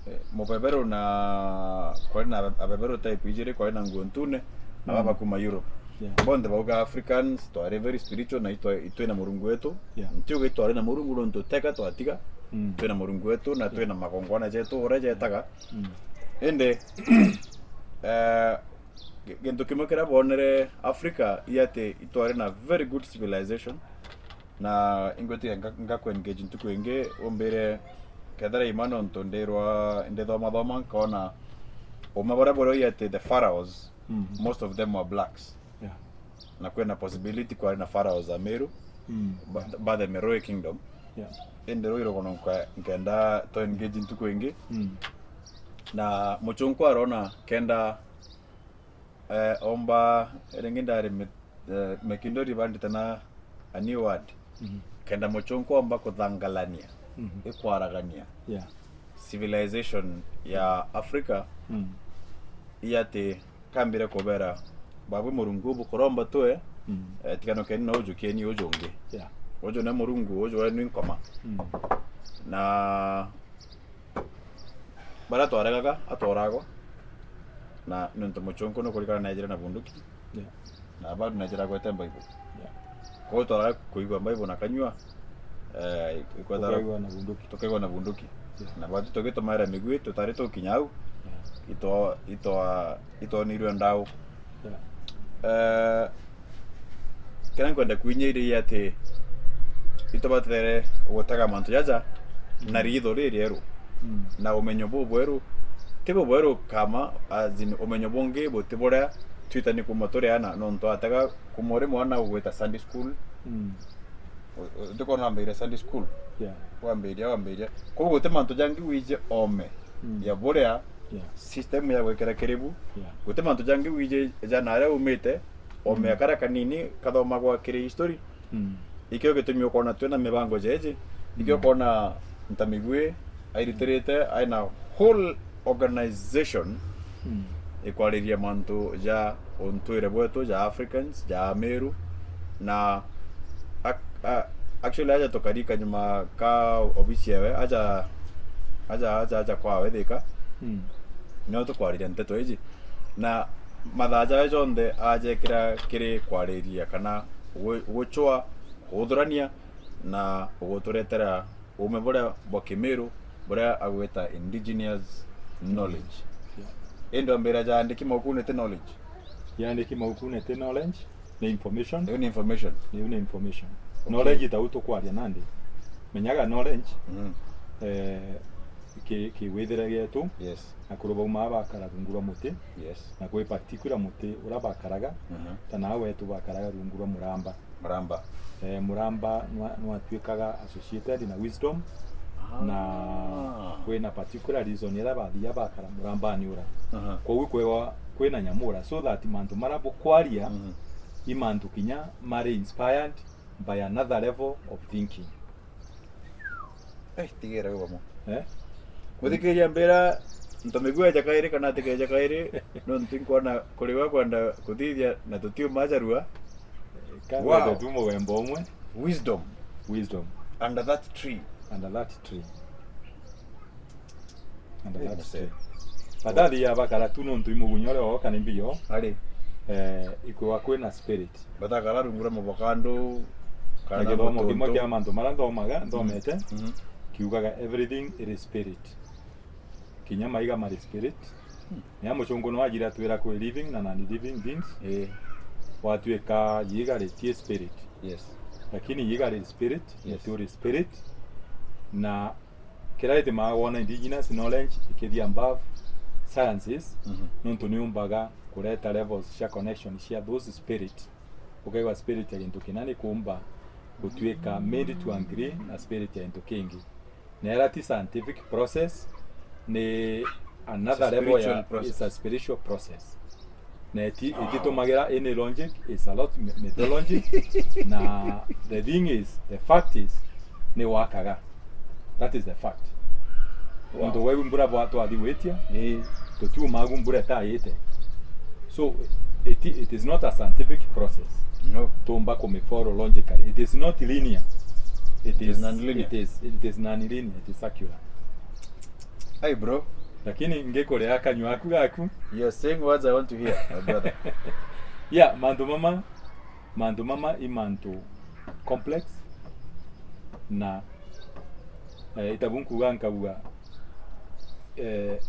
eh, mubeberu na kwari na abeberu type ijiri, kwari na nguo ntune, na Mm. baba kuma Europe. Yeah. Bonthe bauga Africans twari very spiritual na itwa-, itwina Murungu wetu. Yeah. Ntiuga itwari na Murungu nontu teka twatiga, Mm. twina Murungu wetu na Yeah. twina magongona jetu uria jetaga. Mm. Indi, eh, Gi-, gintu kimwe kiria boonere Africa i ati itwari na very good civilization, na ingwitiria nga-, ngaku engage ntuku ingi umbire kethira ima, nontu ndirwa ndithoma thoma nkona uma buria burio i ati the pharaohs, Mm. most of them were blacks. Yeah. Na kwina possibility kwari na pharaohs a Meru, Mm. ba-, ba the Meroe Kingdom. Yeah. Indi ruu irugono nkwa-, nkenda to engage ntuku ingi. Mm. Na muchunku arona kenda Eh, omba, ringi ndari mi-, eh, mikindori bandite na a new word. Mhm. Kenda muchunku omba kuthangalania, Mhm. ikwaragania. Yeah. Civilization ya Africa, Mm. i ati kambire kubera, babu Murungu bukuromba twe, Mm. eh, tiganukeni na uju kieni uju ungi. Yeah. Uju ni Murungu, uju wenu i nkoma. Mm. Na baria twaregaga atwaragwa, na nontu muchunku nukurikana neejire na bunduki, Yeah. na bado neejire agwete Bible. Yeah. Kwou twaraga kuigua Bible na kanyua, Eh, ikwetha tukaigua na bunduki. Tukaigua na bunduki. Yeah. Na batu tugitumaira migui tutari tukinya au. Yeah. Itwa-, itwa-, itwonirwe ndau. Yeah. Eh, kiria nkwenda kwinyia iri ati itubatere gutega mantu jaja na ritho ririeru. Mm. Na umenyo bubweru. Ti bubweru kama, as in, umenyo bungi buti buria twitani kuma turi ana, nontu atega kuma uri mwana ugwita Sunday school. Mm. U-, u-, ndikona wambiria Sunday school. Yeah. Wambiria, wambiria. Koguo guti mantu jangi wije ome. Mm. Ya buria, yeah, system ya gwikira kiribu. Yeah. Guti mantu jangi wije ja na aria umite, ome, mm, karia kanini kathomagwa kiri history. Mm. Ikio gitumi ukona twina mibango jeji. Ikio, mm, ukona nta migui airitirite, aina whole organization, mm, ikwariria mantu ja untwire bwetu, ja Africans, ja Ameru, na ac-, a-, actually, aja tukarika nyuma ka ofisi yawe, aja, aja, aja, aja kwawe Thika. Mm. Nio tukwariria nteto iji. Na mathaa jawe jonthe ajekira kiri kwariria kana gu-, gucwa, kuthurania na guturetera uume buria bwa Kimiru, buria agwita indigenous knowledge. Yeah. Indi wambira jaandiki maukune ti knowledge? Jaandiki maukune ti knowledge, ni information. Iu ni information. Iu ni information. Okay. Knowledge ta u tukwaria nandi. Menyaga knowledge, mm, eh, ki-, kiwithire gietu, yes, akuru bauma bakara rungu rwa muti, yes, na kwi particular muti uria bakaraga, mhm, ta na wetu bakaraga rungu rwa muramba. Muramba. Eh, muramba nwa-, nwatuikaga associated na wisdom. Ah. Na kwina particular reason iria bathiaga bakara murambani ura. Aha. Koguo kwegwa kwina nyamura, so that mantu maria bukwaria, mhm, i mantu kinya mari inspired by another level of thinking. Eh, tigera we bamo. Eh? Muthikiria mbira, ntomigua eja kairi kana atikeja kairi, nontu nkwona kuri gwa kwenda kuthithia na tutiuma ajarua. Kangwete, wow, tu mugembo umwe. Wisdom. Wisdom. Under that tree. Under that tree. Under, eh, that, muse, tree. Batathiaga bakara tu nontu imugunya uria wooka ni mbio. Ari. Eh, ikwigwa kwina spirit. Batakara rungu rwa mavokando, kana na githomo kimwe mutuntu kia mantu maria nthomaga, nthomete, mhm, kiugaga everything it is spirit. Kinya maiga mari spirit. Hmm. Ni a mucungu no ajire atwira kwi living na non-living things. Eh. Watwika yiga ritie spirit. Yes. Lakini yiga ri spirit, yes, nituri spirit. Na kiria gitumaga wona indigenous knowledge ikithia above sciences, mhm, nontu niumbaga kureta levels cia connection cia those spirit. Ukaigua spirit ya gintu kina ni kuumba gutuika made to agree na spirit ya gintu kingi. Na ira ti scientific process, ni another level ya, it's a spiritual process. It's a spiritual process. Na iti-, ititumagira any logic, it's a lot my-, mythology. Na the thing is, the fact is, ni wakaga. That is the fact. Wow. Untu weu mbura bwa twathi gwitia, ii, tutiumagu mbura itaite. So, it, it is not a scientific process. No. Tumba kumifollow logically. It is not linear. It, it is, is non-linear. It is, it is non-linear. It is circular. Hey, bro. Lakini ngikuria kanyua aku gaku. You're saying words I want to hear, my brother. Yeah, mantu mama, mantu mama i mantu complex na, eh, itabu nkuga nkauga, eh,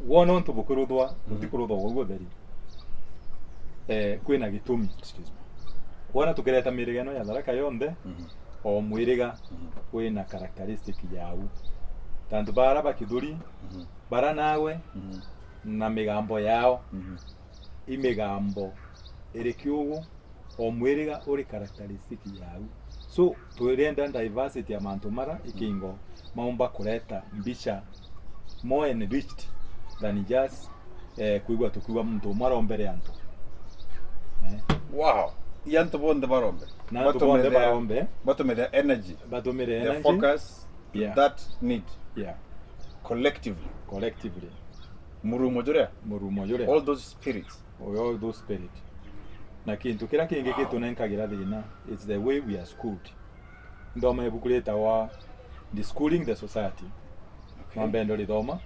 wona untu bukiruthwa, mhm, butikuruthwa gwa utheri. Eh, kwina gitumi. Excuse me. Wona tukireta miriga ino ya Tharaka yonthe, mhm, o mwiriga, mhm, wina characteristic yau. Tantu bara ba Kithuri, mhm, bara nawe, mhm, na migambo yao, mhm, i migambo iri kiugu, o mwiriga uri characteristic yau. So, twirenda diversity ya mantu mara ikingo maumba kureta mbica more enriched than just, eh, kwigua tukiuga muntu umwe arombere antu. Eh. Wow. I antu bonthe barombe. Na antu bonthe barombe. Batumire energy. Batumire energy. Their focus to, yeah, that need. Yeah. Collectively. Collectively. Murumo juria? Murumo juria. All those spirits. All those spirit. Na kintu kiria kingi gitunenkagira thina, it's the way we are schooled. Nthoma ibuku ritawa Deschooling the Society. Okay. Mwambe ndo rithoma.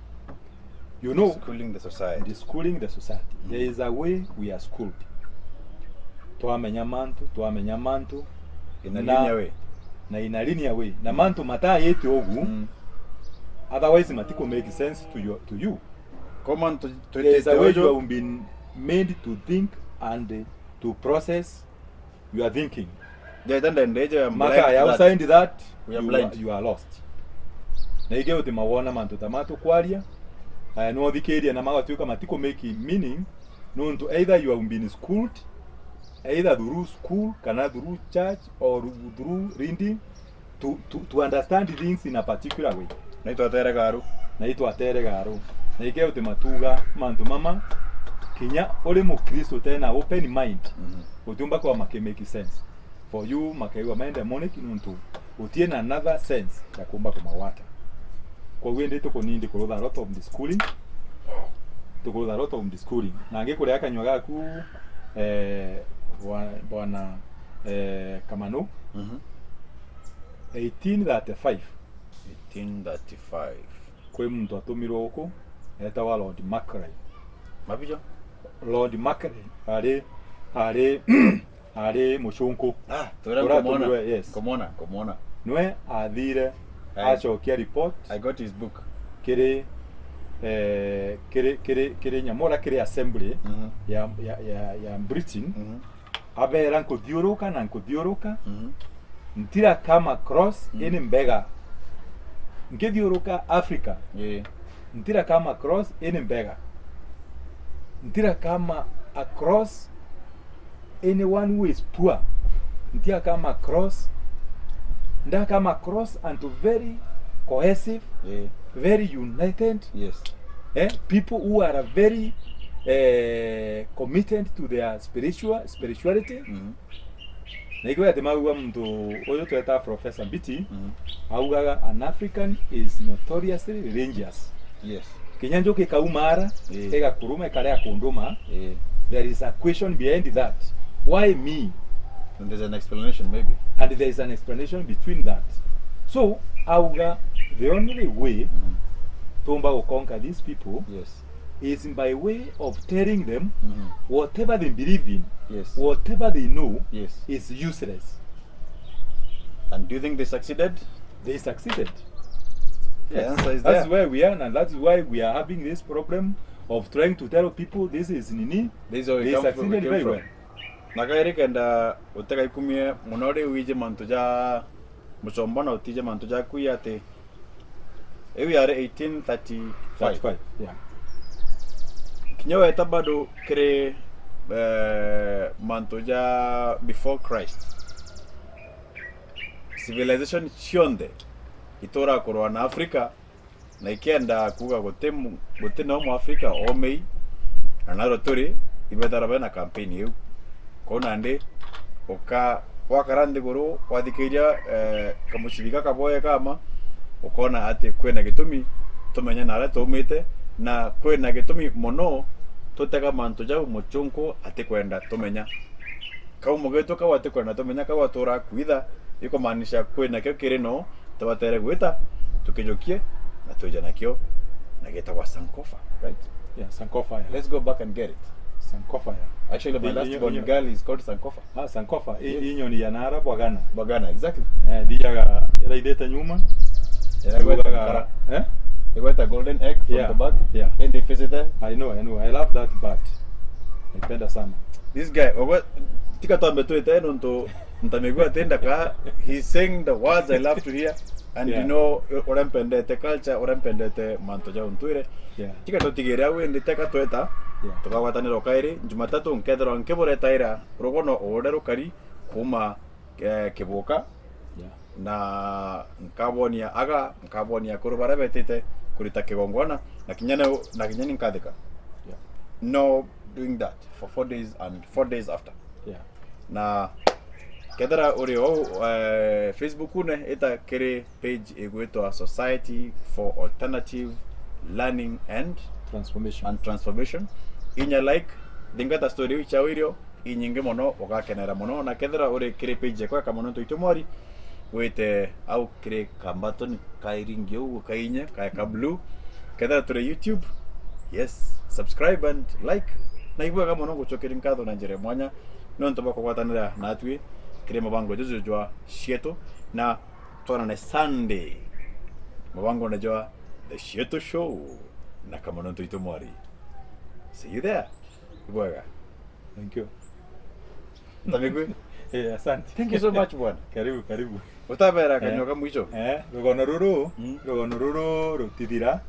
You know, Deschooling the Society. Deschooling the Society. Mm. There is a way we are schooled. Twamenya mantu, twamenya mantu. In a linear way. na in a linear way. Na mantu mataite ugu, mm, otherwise matiku make sense to you, to you. Kwa mantu tw-, There is a way you have been made to think and to process your thinking. Maka ya outside that, we are you blind. Are, you are lost. Na ingi utimawona mantu ta matukwaria, aya no uthikiria na magatuika matiku make meaning, nontu either you have been schooled, either through school, kana through church, or through reading, to, to, to understand things in a particular way. Na itwatere garu. Na itwatere garu. Na ingi utimatuga mantu mama, kinya uri Mukristo utena open mind, mhm, utiumba kwa make make sense. For you, makaigua me demonic nontu utie na another sense ya kumba kumawata. Koguo indi tukunindi kurutha a lot of the schooling. Tukurutha a lot of the schooling. Na ngikuria kanyua gaku, eh, bwa-, bwana, eh, Kamanu. Mhm. Eighteen thirty-five. Eighteen thirty-five. Kwi muntu atumirwe guku, etawa Lord Macaulay. Mabijo? Lord Macaulay ari, ari, ari mucunku. Ah, twira nkumwona. Yes. Nkumwona, nkumwona. Nwe athire, I, acokia report. I got his book. Kiri, eh, kiri, kiri, kiri nyamura, kiri assembly, mhm, ya, ya, ya, ya Britain. Mhm. Abera, nkuthiuruka na nkuthiuruka, mhm, ntira come across, mhm, any beggar. Nkithiuruka Africa, yeah, ntira come across any beggar. Ntira come across anyone who is poor. Ntira come across, nda come across antu very cohesive, yeah, very united. Yes. Eh, people who are very, eh, committed to their spiritual, spirituality. Mhm. Na ikio ati maugua muntu uyu tweta Professor Mbiti, mhm, augaga, "An African is notoriously religious." Yes. Kinya njuki ikauma ara, eh, igakuruma ikaria kunduma, eh, there is a question behind that. Why me? And there's an explanation, maybe. And there is an explanation between that. So, auga, the only way, mhm, tumba guconquer these people, yes, is by way of telling them, mhm, whatever they believe in, yes, whatever they know, yes, is useless. And do you think they succeeded? They succeeded. The answer is there. That's where we are, and that's why we are having this problem of trying to tell people this is nini. This is where we come from. They succeeded very well. Na kairi kenda uteka ikumie muno ri wije mantu ja muchomba na utije mantu ja kuya ati iu yari eighteen thirty-five. Thirty-five, yeah. Kinya weta bado kiri, eh, mantu ja before Christ. Civilization cionthe itura kurwa na Africa, na ikenda kuuga guti mu-, guti no Mwafrika omei, na narua turi, ibethara bena campaign iu. Kou nandi, uka-, wakara nthiguru, wathikiria, eh, kamucibi gaka boye kama, ukona ati kwina gitumi tumenya naria tumite, na kwina gitumi mono tutega mantu jau muchunku atikwenda tumenya. Kau mugitu kau atikwenda tumenya, kau atura kwitha, ikumaanisha kwina kio kiri no tubatere gwita, tukijukie, na twije nakio, na gitagwa Sankofa, right? Yeah, Sankofa, yeah. Let's go back and get it. Sankofa, yeah. Actually, my last born girl is called Sankofa. Ah, Sankofa. I, yes. I nyoni ya nara bwagana. Bwagana, exactly. Eh, thiaga iraithite nyuma. Iraigweta yugaga, mukara. Eh? Igweta golden egg from, yeah, the back. Yeah. And they face it there. I know, I know. I love that bird. Naipenda sana. This guy, ogwe, tika twambe twite nontu ntamigua ati ndaka, he's saying the words I love to hear, and, yeah, you know, uria mpendete culture, uria mpendete mantu ja untwire. Yeah. Tika tutigire au indi teka tweta, yeah, tukagwatanira ukairi. Jumatatu nkethirwa nkiburetaira rugono uure rukari kuma, eh, Kibuka. Yeah. Na nkabonia aga, nkabonia akuru baria betite kurita kigongwana, na kinya ni, na kinya ni nkathika. Yeah. No doing that for four days and four days after. Yeah. Na kethira uri ou, eh, Facebook-une, ita kiri page igwitwa Society for Alternative Learning and Transformation. And Transformation. Inya like, thingata story iu ciao irio, inyingi mono, ugakenera mono. Na kethira uri kiri page yakwa ya Kamano Ntoito Mwari, wite au kiri kambatoni ka iringi uguo ka inya, ka, ka blue. Kethira turi YouTube, yes, subscribe and like. Na ibwega mono, ngucokeria nkatho na njira ya mwanya nontu bwa kugwatanira natwi. kiri mubango juju jwa Cietu, na twonane Sunday mubangone jwa The Cietu Show na Kamano Ntoito Mwari. See you there. Ibwega. Thank you. Ntamigwi. Eh, asante. Thank you so much, bwana. Karibu, karibu. Utabera Eh. Kanyoka mwisho. Eh, rugono ruru, Mm. Rugono ruru rutithira.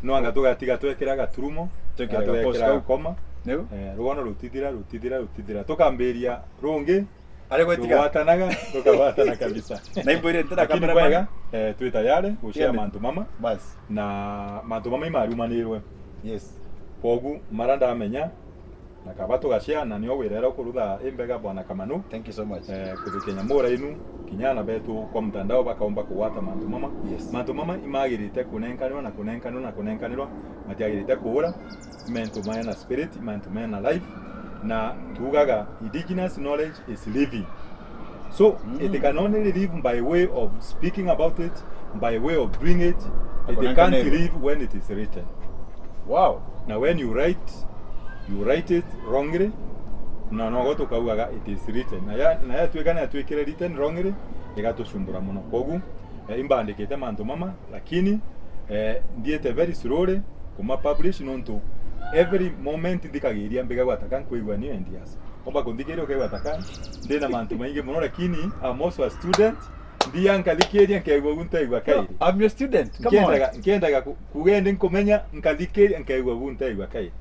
Nwanga tugatiga twekira gaturumo, Twekira tugatiga gapause twekira kau. Gakoma. Niu? Eh, rugono rutithira, rutithira, rutithira. Tukambiria rungi, Ari gwetiga. Tugwatanaga, tukagwatana kabisa. Na imbwire ntira Lakini cameraman. Bwega, eh, twi tayari gushare Tiende. Mantu mama. Bas. Na mantu mama imariumanirwe. Yes. Kogu mara ndamenya, na kaba tugashare, na nio wira uria ukurutha imbega, bwana Kamano. Thank you so much. Eh, kuthukia nyamura inu, kinya ana betu kwa mtandao bakaumba kugwata mantu mama. Yes. Mantu mama imagirite kunenkanirwa na kunenkanirwa na kunenkanirwa, matiagirite kuura. Mantu mena spirit, mantu mena life, na tugaga indigenous knowledge is living. So, Mm. It can only live by way of speaking about it, by way of doing it. It Akonanka can't nero. Live when it is written. Wow. Na when you write, you write it wrongly, na nogo tukaugaga it is written. Na ya, na yatuika ni yatuikire written wrongly, igatucumbura muno. Kogu, eh, imbandikite mantu mama, lakini, eh, nthiite very slowly kuma publish nontu every moment nthikagiria mbigagwa taka nkwigua new ideas. Omba kunthikiria ukegwa taka ndina mantu maingi muno, lakini I'm also a student. Nthia nkathikiria nkaigua gu ntaigua kairi. No, I'm your student. Come on. Nkiendaga, nkiendaga ku-, kuga ndi nkumenya, nkathikiria nkaigua gu ntaigua kairi.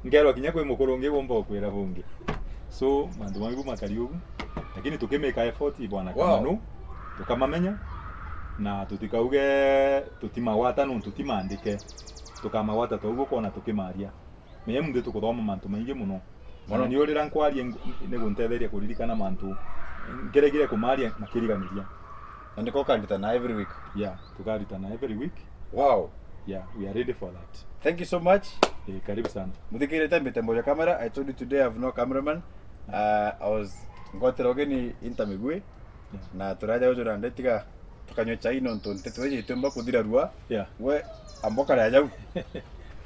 Nkerwa kinya kwi mukuru ungi womba ukwira bungi. So, mantu maibu makari ugu. Lakini tukimeka effort, bwana Wow. Kamano, tukamamenya, na tutikauge tutimagwata nontu timandike. Tukamagwata twaugu kwona tukimaria. Menya muntu tukuthoma mantu maingi muno. Mono. Ona ni urira nkwaria ng-, ni guntetheria kuririkana mantu nkiregire kumaria makiriganiria. Na niko ukaritana every week? Yeah, tukaritana every week. Wow. Yeah, we are ready for that. Thank you so much. Eh, karibu sana. Muthikirite mbite mbere ya camera, I told you today I have no cameraman. Uh, I was ngwatira ugeni inta migwi. Yeah. Na turaja uju na ndetiga tukanywe chai nontu nteto iji itiumba kuthira rua. Yeah. We amboka ria jau.